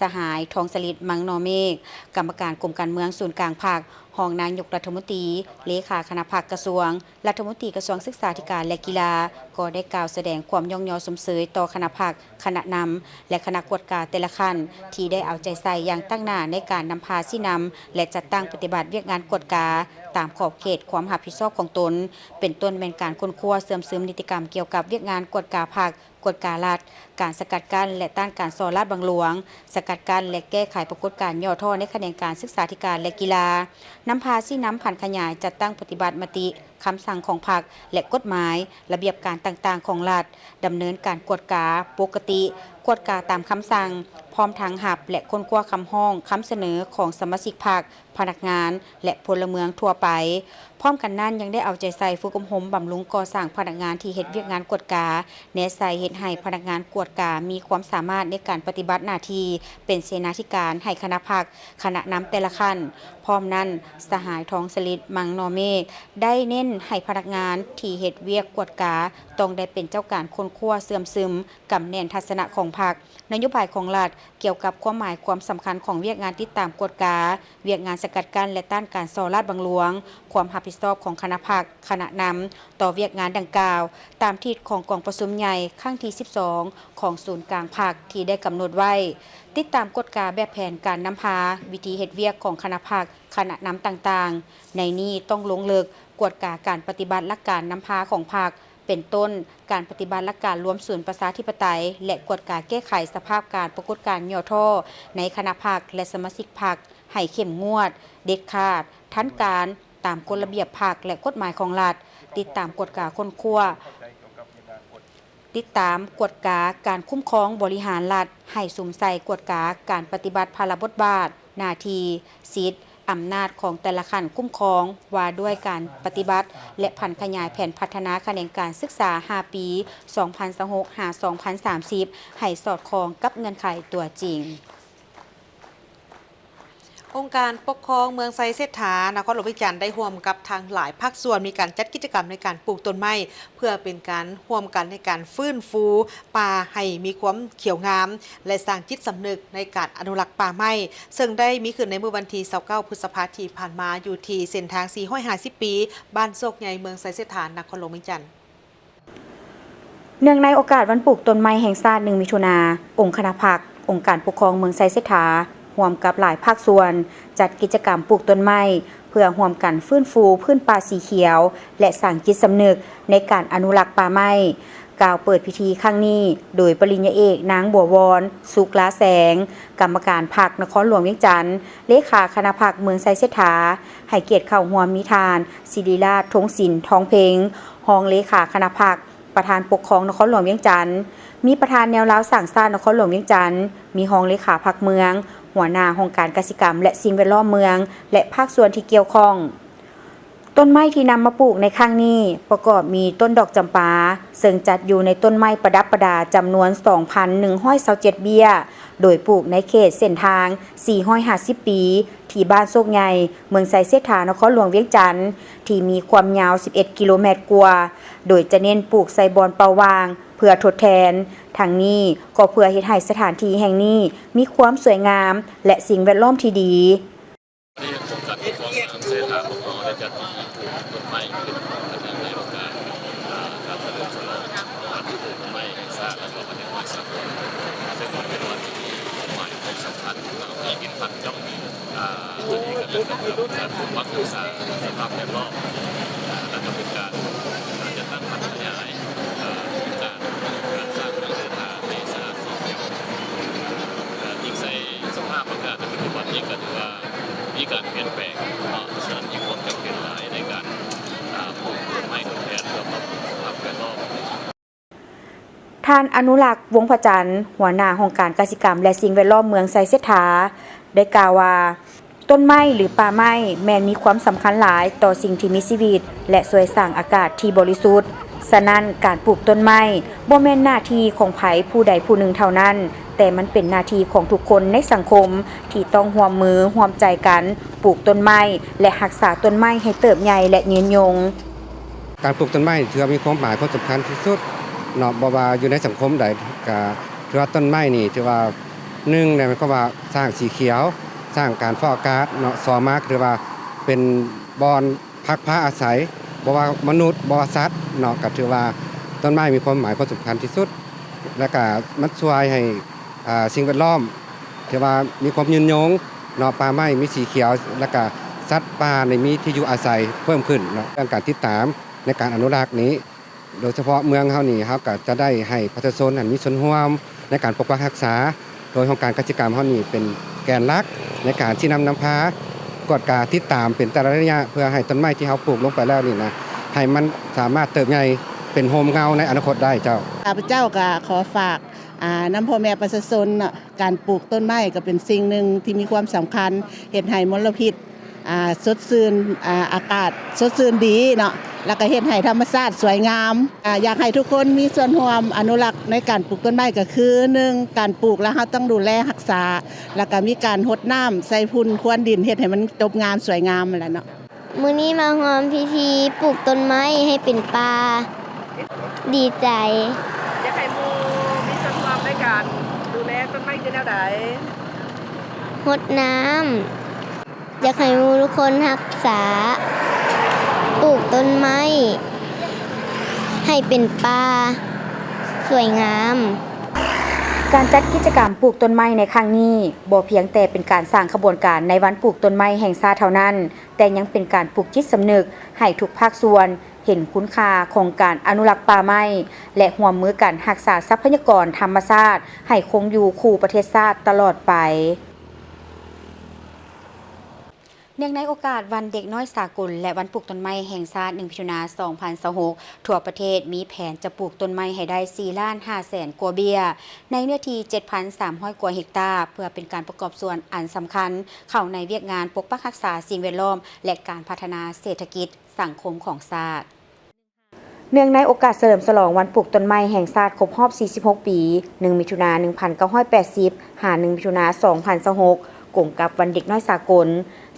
ສະຫາຍ ທອງສະລິດ ມັງນໍເມກ, ກຳມະການກົມການເມືອງສູນກາງພັກ, ຮອງນາຍົກລັດຖະມົນຕີ, ເລຂາຄະນະພັກກະຊວງ, ລັດຖະມົນຕີກະຊວງສຶກສາທິການ ແລະ ກິລາ ກໍໄດ້ກ່າວສະແດງຄວາມຍ້ອງຍໍຊົມເຊີຍຕໍ່ຄະນະພັກ, ຄະນະນຳ ແລະ ຄະນະກວດກາແຕ່ລະຂັ້ນ ທີ່ໄດ້ເອົາໃຈໃສ່ຢ່າງຕັ້ງໜ້າໃນການນຳພາຊີ້ນຳ ແລະ ຈັດຕັ້ງປະຕິບັດວຽກງານກວດກາ ຕາມຂອບເຂດຄວາມຮັບຜິດຊອບຂອງຕົນ, ເປັນຕົ້ນແມ່ນການຄົ້ນຄວ້າເຊື່ອມຊຶມນິຕິກຳກ່ຽວກັບວຽກງານກວດກາພັກ, ກວດກາລັດ, ການສະກັດກັ້ນ ແລະ ຕ້ານການສໍ້ລາດບັງຫຼວງ, ສະກັດກັ້ນ ແລະ ແກ້ໄຂປາກົດການຫຍໍ້ທໍ້ໃນຂະແໜງການສຶກສາທິການ ແລະ ກິລາ, ນຳພາຊີ້ນຳຜັນຂະຫຍາຍຈັດຕັ້ງປະຕິບັດມະຕິ, ຄຳສັ່ງຂອງພັກ ແລະ ກົດໝາຍ, ລະບຽບການຕ່າງໆຂອງລັດ, ດຳເນີນການກວດກາປົກກະຕິ, ກວດກາຕາມຄຳສັ່ງ, ພ້ອມທັງຮັບ ແລະ ຄົ້ນຄວ້າຄຳຮ້ອງ, ຄຳສະເໜີຂອງສະມາຊິກພັກ, ພະນັກງານ ແລະ ພົນລະເມືອງທົ່ວໄປ. ພ້ອມກັນນັ້ນ ຍັງໄດ້ເອົາໃຈໃສ່ຝຶກອົບຮົມບຳລຸງກໍ່ສ້າງພະນັກງານທີ່ເຮັດວຽກງານກວດກາ, ແນໃສ່ເຮັດໃຫ້ພະນັກງານກວດກາມີຄວາມສາມາດໃນການປະຕິບັດໜ້າທີ່ເປັນເສນາທິການໃຫ້ຄະນະພັກ, ຄະນະນຳແຕ່ລະຂັ້ນ. ພ້ອມນັ້ນ, ສະຫາຍ ທອງສະລິດ ມັງນໍເມກ ໄດ້ເນັ້ນໃຫ້ພະນັກງານທີ່ເຮັດວຽກກວດກາ ຕ້ອງໄດ້ເປັນເຈົ້າການຄົ້ນຄວ້າເຊື່ອມຊຶມ, ກຳແໜ້ນທັດສະນະຂອງພັກ, ນະໂຍບາຍຂອງລັດ ກ່ຽວກັບຄວາມໝາຍຄວາມສຳຄັນຂອງວຽກງານຕິດຕາມກວດກາ, ວຽກງານສະກັດກັ້ນ ແລະ ຕ້ານການສໍ້ລາດບັງຫຼວງ, ຄວາມຮັບຜິດຊອບຂອງຄະນະພັກ, ຄະນະນຳ ຕໍ່ວຽກງານດັ່ງກ່າວ, ຕາມທິດຂອງກອງປະຊຸມໃຫຍ່ຄັ້ງທີສິບສອງ ຂອງສູນກາງພັກທີ່ໄດ້ກຳນົດໄວ້, ຕິດຕາມກວດກາແບບແຜນການນຳພາ, ວິທີເຮັດວຽກຂອງຄະນະພັກ, ຄະນະນຳຕ່າງໆ. ໃນນີ້ຕ້ອງລົງເລິກກວດກາການປະຕິບັດຫຼັກການນຳພາຂອງພັກ, ເປັນຕົ້ນ ການປະຕິບັດຫຼັກການລວມສູນປະຊາທິປະໄຕ ແລະ ກວດກາແກ້ໄຂສະພາບການປາກົດການຫຍໍ້ທໍ້ໃນຄະນະພັກ ແລະ ສະມາຊິກພັກ ໃຫ້ເຂັ້ມງວດ, ເດັດຂາດ, ທັນການ, ຕາມກົດລະບຽບພັກ ແລະ ກົດໝາຍຂອງລັດ, ຕິດຕາມກວດກາຄົ້ນຄວ້າ, ຕິດຕາມກວດກາການຄຸ້ມຄອງບໍລິຫານລັດ, ໃຫ້ສຸມໃສ່ກວດກາການປະຕິບັດພາລະບົດບາດ, ໜ້າທີ່, ສິດ, ອຳນາດຂອງແຕ່ລະຂັ້ນຄຸ້ມຄອງ ວ່າດ້ວຍການປະຕິບັດ ແລະ ຜັນຂະຫຍາຍແຜນພັດທະນາຂະແໜງການສຶກສາຫ້າປີ ສອງພັນຊາວຫົກ ຫາ ສອງພັນສາມສິບ ໃຫ້ສອດຄ່ອງກັບເງື່ອນໄຂຕົວຈິງ. ອົງການປົກຄອງເມືອງໄຊເສດຖາ ນະຄອນຫຼວງວຽງຈັນ ໄດ້ຮ່ວມກັບທາງຫຼາຍພາກສ່ວນ ມີການຈັດກິດຈະກຳໃນການປູກຕົ້ນໄມ້ ເພື່ອເປັນການຮ່ວມກັນໃນການຟື້ນຟູປ່າໃຫ້ມີຄວາມຂຽວງາມ ແລະ ສ້າງຈິດສຳນຶກໃນການອະນຸລັກປ່າໄມ້, ເຊິ່ງໄດ້ມີຂຶ້ນໃນມື້ວັນທີຊາວເກົ້າ ພຶດສະພາທີ່ຜ່ານມາ ຢູ່ທີ່ເສັ້ນທາງສີ່ຮ້ອຍຫ້າສິບປີ ບ້ານໂຊກໃຫຍ່ ເມືອງໄຊເສດຖາ ນະຄອນຫຼວງວຽງຈັນ. ເນື່ອງໃນໂອກາດວັນປູກຕົ້ນໄມ້ແຫ່ງຊາດ ໜຶ່ງ ມິຖຸນາ, ອົງຄະນະພັກ, ອົງການປົກຄອງເມືອງໄຊເສດຖາ ຮ່ວມກັບຫຼາຍພາກສ່ວນ ຈັດກິດຈະກຳປູກຕົ້ນໄມ້ ເພື່ອຮ່ວມກັນຟື້ນຟູພື້ນປ່າສີຂຽວ ແລະ ສ້າງຈິດສຳນຶກໃນການອະນຸລັກປ່າໄມ້. ກ່າວເປີດພິທີຄັ້ງນີ້ ໂດຍປະລິນຍາເອກ ນາງ ບົວວອນ ສຸກລາແສງ, ກຳມະການພັກນະຄອນຫຼວງວຽງຈັນ, ເລຂາຄະນະພັກເມືອງໄຊເສດຖາ, ໃຫ້ກຽດເຂົ້າຮ່ວມມີທ່ານ ສິລິລາດ ທົງສິນ ທອງເພັງ, ຮອງເລຂາຄະນະພັກ, ປະທານປົກຄອງນະຄອນຫຼວງວຽງຈັນ, ມີປະທານແນວລາວສ້າງຊາດນະຄອນຫຼວງວຽງຈັນ, ມີຮອງເລຂາພັກເມືອງ, ຫົວໜ້າຫ້ອງການກະສິກຳ ແລະ ສິ່ງແວດລ້ອມເມືອງ ແລະ ພາກສ່ວນທີ່ກ່ຽວຂ້ອງ. ຕົ້ນໄມ້ທີ່ນຳມາປູກໃນຄັ້ງນີ້ ປະກອບມີຕົ້ນດອກຈຳປາ, ເຊິ່ງຈັດຢູ່ໃນຕົ້ນໄມ້ປະດັບປະດາຈຳນວນ ສອງພັນໜຶ່ງຮ້ອຍຊາວເຈັດ ເບ້ຍ, ໂດຍປູກໃນເຂດເສັ້ນທາງ ສີ່ຮ້ອຍຫ້າສິບປີ ທີ່ບ້ານໂຊກໃຫຍ່, ເມືອງໄຊເສດຖາ, ນະຄອນຫຼວງວຽງຈັນ, ທີ່ມີຄວາມຍາວ ສິບເອັດ ກິໂລແມັດກວ່າ, ໂດຍຈະເນັ້ນປູກໃສ່ບ່ອນເປົ່າວ່າງ ເພື່ອທົດແທນ. ທັງນີ້ກໍເພື່ອເຮັດໃຫ້ສະຖານທີ່ແຫ່ງນີ້ມີຄວາມສວຍງາມ ແລະ ສິ່ງແວດລ້ອມທີ່ດີ. ໂຄງການປົກຄອງເມືອງໄຊເສດຖາຂອງເຮົາໄດ້ຈັດພິທີປູກຕົ້ນໄມ້ຂຶ້ນເນື່ອງໃນໂອກາດ ເອີ ການສະເຫຼີມສະຫຼອງວັນປູກຕົ້ນໄມ້ແຫ່ງຊາດ ແລະ ກໍວັນແຫ່ງຊາດ ເຊິ່ງເປັນວັນທີ່ມີຄວາມໝາຍສຳຄັນ ທີ່ເປັນພັນຈອກ ເອີ ຕົວນີ້ກໍເປັນການ ການປົກປັກຮັກສາສະພາບແວດລ້ອມ ເອີ ແລະ ກໍເປັນການ ເອີ ຈັດຕັ້ງພັນຂະຫຍາຍ ເອີ ໂຄງການ ການສ້າງເມືອງໄຊເສດຖາໃຫ້ສະອາດສີຂຽວ ເອີ ອີງໃສ່ສະພາບອາກາດໃນປັດຈຸບັນນີ້ກໍຖືວ່າ ມີການປ່ຽນແປງເນາະ, ສະນັ້ນມີຄວາມຈຳເປັນຫຼາຍໃນການ ອາ ປູກຕົ້ນໄມ້ທົດແທນເພື່ອປັບປຸງສະພາບແວດລ້ອມ. ທ່ານ ອະນຸລັກ ວົງພະຈັນ, ຫົວໜ້າຫ້ອງການກະສິກຳ ແລະ ສິ່ງແວດລ້ອມເມືອງໄຊເສດຖາ ໄດ້ກ່າວວ່າ, ຕົ້ນໄມ້ ຫຼື ປ່າໄມ້ ແມ່ນມີຄວາມສຳຄັນຫຼາຍຕໍ່ສິ່ງທີ່ມີຊີວິດ ແລະ ຊ່ວຍສ້າງອາກາດທີ່ບໍລິສຸດ. ສະນັ້ນ, ການປູກຕົ້ນໄມ້ບໍ່ແມ່ນໜ້າທີ່ຂອງໃຜຜູ້ໃດຜູ້ໜຶ່ງເທົ່ານັ້ນ, ແຕ່ມັນເປັນໜ້າທີ່ຂອງທຸກຄົນໃນສັງຄົມທີ່ຕ້ອງຮ່ວມມືຮ່ວມໃຈກັນປູກຕົ້ນໄມ້ ແລະ ຮັກສາຕົ້ນໄມ້ໃຫ້ເຕີບໃຫຍ່ ແລະ ຍືນຍົງ. ການປູກຕົ້ນໄມ້ຖືວ່າມີຄວາມໝາຍຄວາມສຳຄັນທີ່ສຸດເນາະ, ບໍ່ວ່າຢູ່ໃນສັງຄົມໃດ ກະຖືວ່າຕົ້ນໄມ້ນີ້ຖືວ່າ ໜຶ່ງ ແມ່ນຄວາມວ່າສ້າງສີຂຽວ, ສ້າງການຟອກອາກາດເນາະ, ສອງ ມາກະຖືວ່າເປັນບ່ອນພັກພາອາໄສ, ບໍ່ວ່າມະນຸດ ບໍ່ວ່າສັດເນາະ, ກະຖືວ່າຕົ້ນໄມ້ມີຄວາມໝາຍຄວາມສຳຄັນທີ່ສຸດ ແລະກະມັນຊ່ວຍໃຫ້ ອ່າ ສິ່ງແວດລ້ອມ ຖືວ່າມີຄວາມຍືນຍົງເນາະ, ປ່າໄມ້ມີສີຂຽວ ແລະກະສັດປ່ານີ້ມີທີ່ຢູ່ອາໄສເພີ່ມຂຶ້ນເນາະ. ເລື່ອງການຕິດຕາມໃນການອະນຸລັກນີ້ ໂດຍສະເພາະເມືອງເຮົານີ້ ເຮົາກະຈະໄດ້ໃຫ້ປະຊາຊົນຫັ້ນມີສ່ວນຮ່ວມໃນການປົກປັກຮັກສາ, ໂດຍໂຄງການກະສິກຳເຮົານີ້ເປັນແກນຫຼັກໃນການຊີ້ນຳນຳພາ, ກວດກາຕິດຕາມເປັນແຕ່ລະໄລຍະ ເພື່ອໃຫ້ຕົ້ນໄມ້ທີ່ເຮົາປູກລົງໄປແລ້ວນີ້ນະ ໃຫ້ມັນສາມາດເຕີບໃຫຍ່ເປັນຮົ່ມເງົາໃນອະນາຄົດໄດ້ເຈົ້າ. ຂ້າພະເຈົ້າກະຂໍຝາກ ອ່າ ນຳພໍ່ແມ່ປະຊາຊົນເນາະ, ການປູກຕົ້ນໄມ້ກໍເປັນສິ່ງໜຶ່ງທີ່ມີຄວາມສຳຄັນ, ເຮັດໃຫ້ມົນລະພິດ ອ່າ ສົດຊື່ນ ອ່າ ອາກາດສົດຊື່ນດີເນາະ, ແລ້ວກໍເຮັດໃຫ້ທຳມະຊາດສວຍງາມ. ອ່າ ຢາກໃຫ້ທຸກຄົນມີສ່ວນຮ່ວມອະນຸລັກໃນການປູກຕົ້ນໄມ້ ກໍຄື ໜຶ່ງ ການປູກແລ້ວເຮົາຕ້ອງດູແລຮັກສາ, ແລ້ວກໍມີການຫົດນ້ຳ, ໃສ່ຝຸ່ນຄວນດິນ, ເຮັດໃຫ້ມັນຈົບງາມສວຍງາມຫັ້ນແຫຼະເນາະ. ມື້ນີ້ມາຮ່ວມພິທີປູກຕົ້ນໄມ້ໃຫ້ເປັນປ່າ. ດີໃຈ. ຢາກໃຫ້ໝູ່ມີສ່ວນຮ່ວມໃນການດູແລຕົ້ນໄມ້ຄືແນວໃດ? ຫົດນ້ຳ. ຢາກໃຫ້ໝູ່ທຸກຄົນຮັກສາ, ປູກຕົ້ນໄມ້ໃຫ້ເປັນປ່າສວຍງາມ. ການຈັດກິດຈະກຳປູກຕົ້ນໄມ້ໃນຄັ້ງນີ້ ບໍ່ພຽງແຕ່ເປັນການສ້າງຂະບວນການໃນວັນປູກຕົ້ນໄມ້ແຫ່ງຊາດເທົ່ານັ້ນ, ແຕ່ຍັງເປັນການປູກຈິດສຳນຶກໃຫ້ທຸກພາກສ່ວນເຫັນຄຸນຄ່າຂອງການອະນຸລັກປ່າໄມ້ ແລະ ຮ່ວມມືກັນຮັກສາຊັບພະຍາກອນທຳມະຊາດໃຫ້ຄົງຢູ່ຄູ່ປະເທດຊາດຕະຫຼອດໄປ. ເນື່ອງໃນໂອກາດວັນເດັກນ້ອຍສາກົນ ແລະ ວັນປູກຕົ້ນໄມ້ແຫ່ງຊາດ ໜຶ່ງ ມິຖຸນາ ສອງພັນຊາວຫົກ, ທົ່ວປະເທດມີແຜນຈະປູກຕົ້ນໄມ້ໃຫ້ໄດ້ ສີ່ລ້ານຫ້າແສນກວ່າເບ້ຍ ໃນເນື້ອທີ່ ເຈັດພັນສາມຮ້ອຍກວ່າເຮັກຕາ, ເພື່ອເປັນການປະກອບສ່ວນອັນສຳຄັນ ເຂົ້າໃນວຽກງານປົກປັກຮັກສາສິ່ງແວດລ້ອມ ແລະ ການພັດທະນາເສດຖະກິດສັງຄົມຂອງຊາດ. ເນື່ອງໃນໂອກາດສະເຫຼີມສະຫຼອງວັນປູກຕົ້ນໄມ້ແຫ່ງຊາດຄົບຮອບ ສີ່ສິບຫົກ ປີ, ໜຶ່ງ ມິຖຸນາ ໜຶ່ງພັນເກົ້າຮ້ອຍແປດສິບ ຫາ ໜຶ່ງ ມິຖຸນາ ສອງພັນຊາວຫົກ, ກົງກັບວັນເດັກນ້ອຍສາກົນ.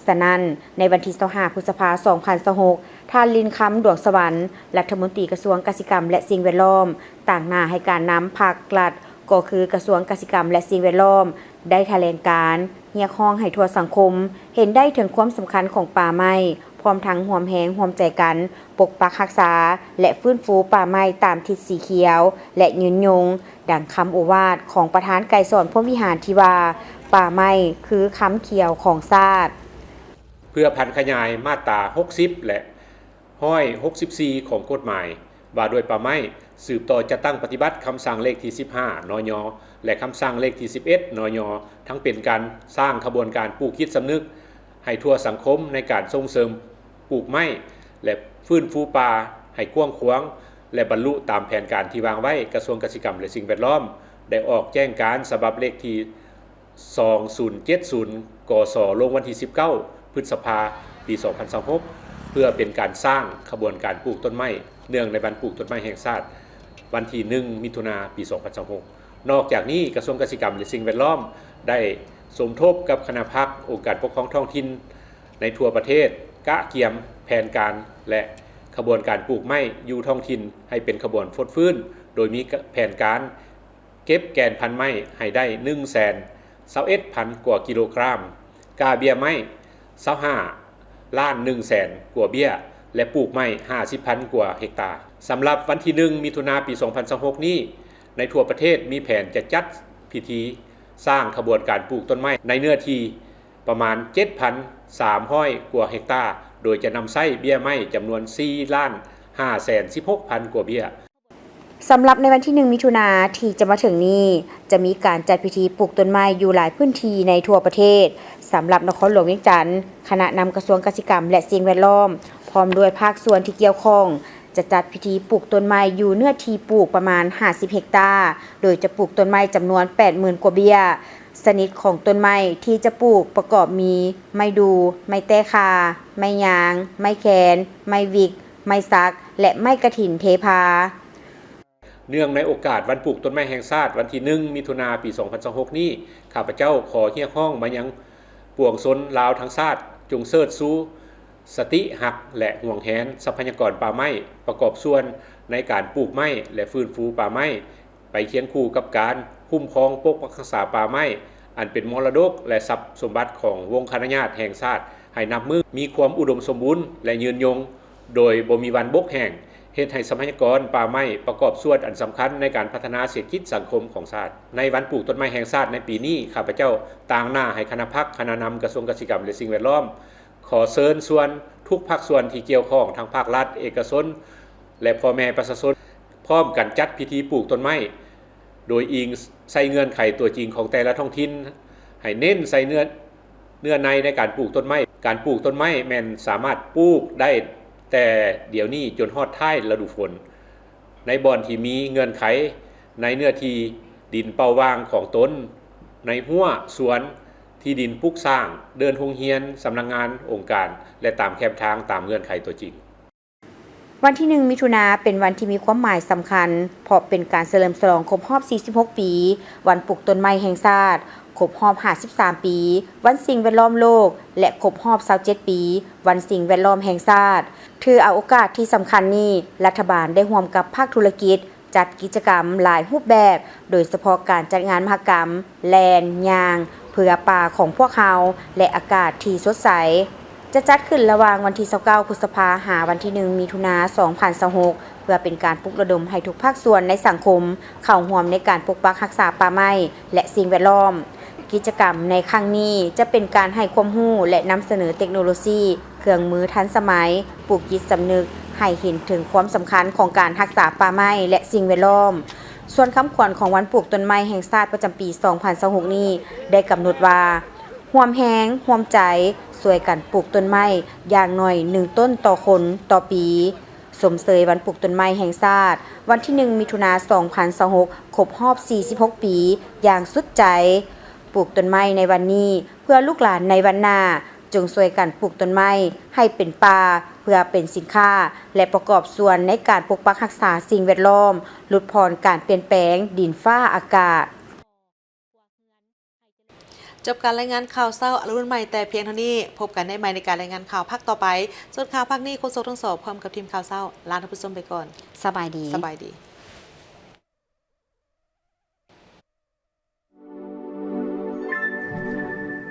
ສະນັ້ນ, ໃນວັນທີ ຊາວຫ້າ ພຶດສະພາ ສອງພັນຊາວຫົກ, ທ່ານ ລິນຄຳ ດວງສະຫວັນ, ລັດຖະມົນຕີກະຊວງກະສິກຳ ແລະ ສິ່ງແວດລ້ອມ, ຕາງໜ້າໃຫ້ການນຳພັກລັດ, ກໍຄືກະຊວງກະສິກຳ ແລະ ສິ່ງແວດລ້ອມ, ໄດ້ຖະແຫຼງການຮຽກຮ້ອງໃຫ້ທົ່ວສັງຄົມເຫັນໄດ້ເຖິງຄວາມສຳຄັນຂອງປ່າໄມ້, ພ້ອມທັງຮ່ວມແຮງຮ່ວມໃຈກັນປົກປັກຮັກສາ ແລະ ຟື້ນຟູປ່າໄມ້ຕາມທິດສີຂຽວ ແລະ ຍືນຍົງ, ດັ່ງຄຳໂອວາດຂອງປະທານໄກສອນ ພົມວິຫານ ທີ່ວ່າ, ປ່າໄມ້ຄືຄຳຂຽວຂອງຊາດ. ເພື່ອຜັນຂະຫຍາຍມາດຕາ ຫົກສິບ ແລະ ຮ້ອຍຫົກສິບສີ່ ຂອງກົດໝາຍວ່າດ້ວຍປ່າໄມ້, ສືບຕໍ່ຈັດຕັ້ງປະຕິບັດຄຳສັ່ງເລກທີ ສິບຫ້າ ນຍ ແລະ ຄຳສັ່ງເລກທີ ສິບເອັດ ນຍ ທັງເປັນການສ້າງຂະບວນການປູກຈິດສຳນຶກໃຫ້ທົ່ວສັງຄົມໃນການສົ່ງເສີມປູກໄມ້ ແລະ ຟື້ນຟູປ່າໃຫ້ກວ້າງຂວາງ ແລະ ບັນລຸຕາມແຜນການທີ່ວາງໄວ້. ກະຊວງກະສິກຳ ແລະ ສິ່ງແວດລ້ອມ ໄດ້ອອກແຈ້ງການສະບັບເລກທີ ສອງສູນເຈັດສູນ ກສ ລົງວັນທີ ສິບເກົ້າ ພຶດສະພາ ປີ ສອງພັນຊາວຫົກ ເພື່ອເປັນການສ້າງຂະບວນການປູກຕົ້ນໄມ້ ເນື່ອງໃນວັນປູກຕົ້ນໄມ້ແຫ່ງຊາດ ວັນທີ ໜຶ່ງ ມິຖຸນາ ປີ ສອງພັນຊາວຫົກ. ນອກຈາກນີ້, ກະຊວງກະສິກຳ ແລະ ສິ່ງແວດລ້ອມ ໄດ້ສົມທົບກັບຄະນະພັກ, ອົງການປົກຄອງທ້ອງຖິ່ນໃນທົ່ວປະເທດ ກະກຽມແຜນການ ແລະ ຂະບວນການປູກໄມ້ຢູ່ທ້ອງຖິ່ນໃຫ້ເປັນຂະບວນຟົດຟື້ນ, ໂດຍມີແຜນການ ເກັບແກ່ນພັນໄມ້ໃຫ້ໄດ້ ໜຶ່ງແສນຊາວເອັດພັນກວ່າກິໂລກຣາມ, ກ້າເບ້ຍໄມ້ ຊາວຫ້າລ້ານໜຶ່ງແສນກວ່າເບ້ຍ ແລະ ປູກໄມ້ ຫ້າສິບພັນກວ່າເຮັກຕາ. ສຳລັບວັນທີ ໜຶ່ງ ມິຖຸນາ ປີ ສອງພັນຊາວຫົກ ນີ້, ໃນທົ່ວປະເທດມີແຜນຈະຈັດພິທີສ້າງຂະບວນການປູກຕົ້ນໄມ້ໃນເນື້ອທີ່ປະມານ ເຈັດພັນສາມຮ້ອຍກວ່າເຮັກຕາ, ໂດຍຈະນຳໃຊ້ເບ້ຍໄມ້ຈຳນວນ ສີ່ລ້ານຫ້າແສນສິບຫົກພັນກວ່າເບ້ຍ. ສຳລັບໃນວັນທີ ໜຶ່ງ ມິຖຸນາ ທີ່ຈະມາເຖິງນີ້, ຈະມີການຈັດພິທີປູກຕົ້ນໄມ້ຢູ່ຫຼາຍພື້ນທີ່ໃນທົ່ວປະເທດ. ສຳລັບນະຄອນຫຼວງວຽງຈັນ, ຄະນະນຳກະຊວງກະສິກຳ ແລະ ສິ່ງແວດລ້ອມ ພ້ອມດ້ວຍພາກສ່ວນທີ່ກ່ຽວຂ້ອງ ຈະຈັດພິທີປູກຕົ້ນໄມ້ຢູ່ເນື້ອທີ່ປູກປະມານ ຫ້າສິບເຮັກຕາ, ໂດຍຈະປູກຕົ້ນໄມ້ຈຳນວນ ແປດໝື່ນກວ່າເບ້ຍ. ຊະນິດຂອງຕົ້ນໄມ້ທີ່ຈະປູກປະກອບມີ ໄມ້ດູ່, ໄມ້ແຕ້ຂ່າ, ໄມ້ຍາງ, ໄມ້ແຄນ, ໄມ້ວິກ, ໄມ້ສັກ ແລະ ໄມ້ກະຖິນເທພາ. ເນື່ອງໃນໂອກາດວັນປູກຕົ້ນໄມ້ແຫ່ງຊາດ ວັນທີ ໜຶ່ງ ມິຖຸນາ ປີ ສອງພັນຊາວຫົກ ນີ້, ຂ້າພະເຈົ້າຂໍຮຽກຮ້ອງມາຍັງປວງຊົນລາວທັງຊາດ, ຈົ່ງເຊີດຊູ ສະຕິຮັກ ແລະ ຫວງແຫນຊັບພະຍາກອນປ່າໄມ້, ປະກອບສ່ວນໃນການປູກໄມ້ ແລະ ຟື້ນຟູປ່າໄມ້ ໄປຄຽງຄູ່ກັບການຄຸ້ມຄອງປົກປັກຮັກສາປ່າໄມ້ ອັນເປັນມໍລະດົກ ແລະ ຊັບສົມບັດຂອງວົງຄະນະຍາດແຫ່ງຊາດ ໃຫ້ນັບມື້ມີຄວາມອຸດົມສົມບູນ ແລະ ຍືນຍົງ ໂດຍບໍ່ມີວັນບົກແຫ້ງ, ເຮັດໃຫ້ຊັບພະຍາກອນປ່າໄມ້ປະກອບສ່ວນອັນສຳຄັນໃນການພັດທະນາເສດຖະກິດສັງຄົມຂອງຊາດ. ໃນວັນປູກຕົ້ນໄມ້ແຫ່ງຊາດໃນປີນີ້, ຂ້າພະເຈົ້າຕາງໜ້າໃຫ້ຄະນະພັກ, ຄະນະນຳກະຊວງກະສິກຳ ແລະ ສິ່ງແວດລ້ອມ ຂໍເຊີນຊວນທຸກພາກສ່ວນທີ່ກ່ຽວຂ້ອງ, ທັງພາກລັດ, ເອກະຊົນ ແລະ ພໍ່ແມ່ປະຊາຊົນ ພ້ອມກັນຈັດພິທີປູກຕົ້ນໄມ້ ໂດຍອີງໃສ່ເງື່ອນໄຂຕົວຈິງຂອງແຕ່ລະທ້ອງຖິ່ນ, ໃຫ້ເນັ້ນໃສ່ເນື້ອ ເນື້ອໃນໃນການປູກຕົ້ນໄມ້. ການປູກຕົ້ນໄມ້ແມ່ນສາມາດປູກໄດ້ແຕ່ດຽວນີ້ຈົນຮອດທ້າຍລະດູຝົນ, ໃນບ່ອນທີ່ມີເງື່ອນໄຂ, ໃນເນື້ອທີ່ດິນເປົ່າຫວ່າງຂອງຕົນ, ໃນຮົ້ວສວນ, ທີ່ດິນປຸກສ້າງ, ເດີ່ນໂຮງຮຽນ, ສຳນັກງານ, ອົງການ ແລະ ຕາມແຄມທາງຕາມເງື່ອນໄຂຕົວຈິງ. ວັນທີໜຶ່ງ ມິຖຸນາ ເປັນວັນທີ່ມີຄວາມໝາຍສຳຄັນ ເພາະເປັນການສະເຫຼີມສະຫຼອງຄົບຮອບ ສີ່ສິບຫົກ ປີ ວັນປູກຕົ້ນໄມ້ແຫ່ງຊາດ, ຄົບຮອບ ຫ້າສິບສາມ ປີ ວັນສິ່ງແວດລ້ອມໂລກ ແລະ ຄົບຮອບ ຊາວເຈັດ ປີ ວັນສິ່ງແວດລ້ອມແຫ່ງຊາດ. ຖືເອົາໂອກາດທີ່ສຳຄັນນີ້, ລັດຖະບານໄດ້ຮ່ວມກັບພາກທຸລະກິດ ຈັດກິດຈະກຳຫຼາຍຮູບແບບ, ໂດຍສະເພາະການຈັດງານມະຫະກຳ ແລ່ນ, ຍ່າງ, ເພື່ອປ່າຂອງພວກເຮົາ ແລະ ອາກາດທີ່ສົດໃສ ຈະຈັດຂຶ້ນລະຫວ່າງວັນທີ ຊາວເກົ້າ ພຶດສະພາ ຫາວັນທີ ໜຶ່ງ ມິຖຸນາ ສອງພັນຊາວຫົກ ເພື່ອເປັນການປຸກລະດົມໃຫ້ທຸກພາກສ່ວນໃນສັງຄົມເຂົ້າຮ່ວມໃນການປົກປັກຮັກສາປ່າໄມ້ ແລະ ສິ່ງແວດລ້ອມ. ກິດຈະກຳໃນຄັ້ງນີ້ຈະເປັນການໃຫ້ຄວາມຮູ້ ແລະ ນຳສະເໜີເຕັກໂນໂລຊີ ເຄື່ອງມືທັນສະໄໝ, ປູກຈິດສຳນຶກໃຫ້ເຫັນເຖິງຄວາມສຳຄັນຂອງການຮັກສາປ່າໄມ້ ແລະ ສິ່ງແວດລ້ອມ. ສ່ວນຄຳຂວັນຂອງວັນປູກຕົ້ນໄມ້ແຫ່ງຊາດປະຈຳປີ ສອງພັນຊາວຫົກ ນີ້ ໄດ້ກຳນົດວ່າ ຮ່ວມແຮງ, ຮ່ວມໃຈ, ຊ່ວຍກັນປູກຕົ້ນໄມ້ ຢ່າງໜ້ອຍ ໜຶ່ງ ຕົ້ນຕໍ່ຄົນຕໍ່ປີ. ຊົມເຊີຍວັນປູກຕົ້ນໄມ້ແຫ່ງຊາດ ວັນທີ ໜຶ່ງ ມິຖຸນາ ສອງພັນຊາວຫົກ ຄົບຮອບ ສີ່ສິບຫົກ ປີ ຢ່າງສຸດໃຈ. ປູກຕົ້ນໄມ້ໃນວັນນີ້ ເພື່ອລູກຫຼານໃນວັນໜ້າ. ຈົ່ງຊ່ວຍກັນປູກຕົ້ນໄມ້ໃຫ້ເປັນປ່າ ເພື່ອເປັນສິນຄ້າ ແລະ ປະກອບສ່ວນໃນການປົກປັກຮັກສາສິ່ງແວດລ້ອມ, ຫຼຸດຜ່ອນການປ່ຽນແປງດິນຟ້າອາກາດ. ຈົບການລາຍງານຂ່າວເຊົ້າອາລຸນໃໝ່ແຕ່ພຽງເທົ່ານີ້. ພົບກັນໄດ້ໃໝ່ໃນການລາຍງານຂ່າວພາກຕໍ່ໄປ. ສ່ວນຂ່າວພາກນີ້ ໂຄສົກທັງສອງ ພ້ອມກັບທີມຂ່າວເຊົ້າ ລາທ່ານຜູ້ຊົມໄປກ່ອນ. ສະບາຍດີ. ສະບາຍດີ.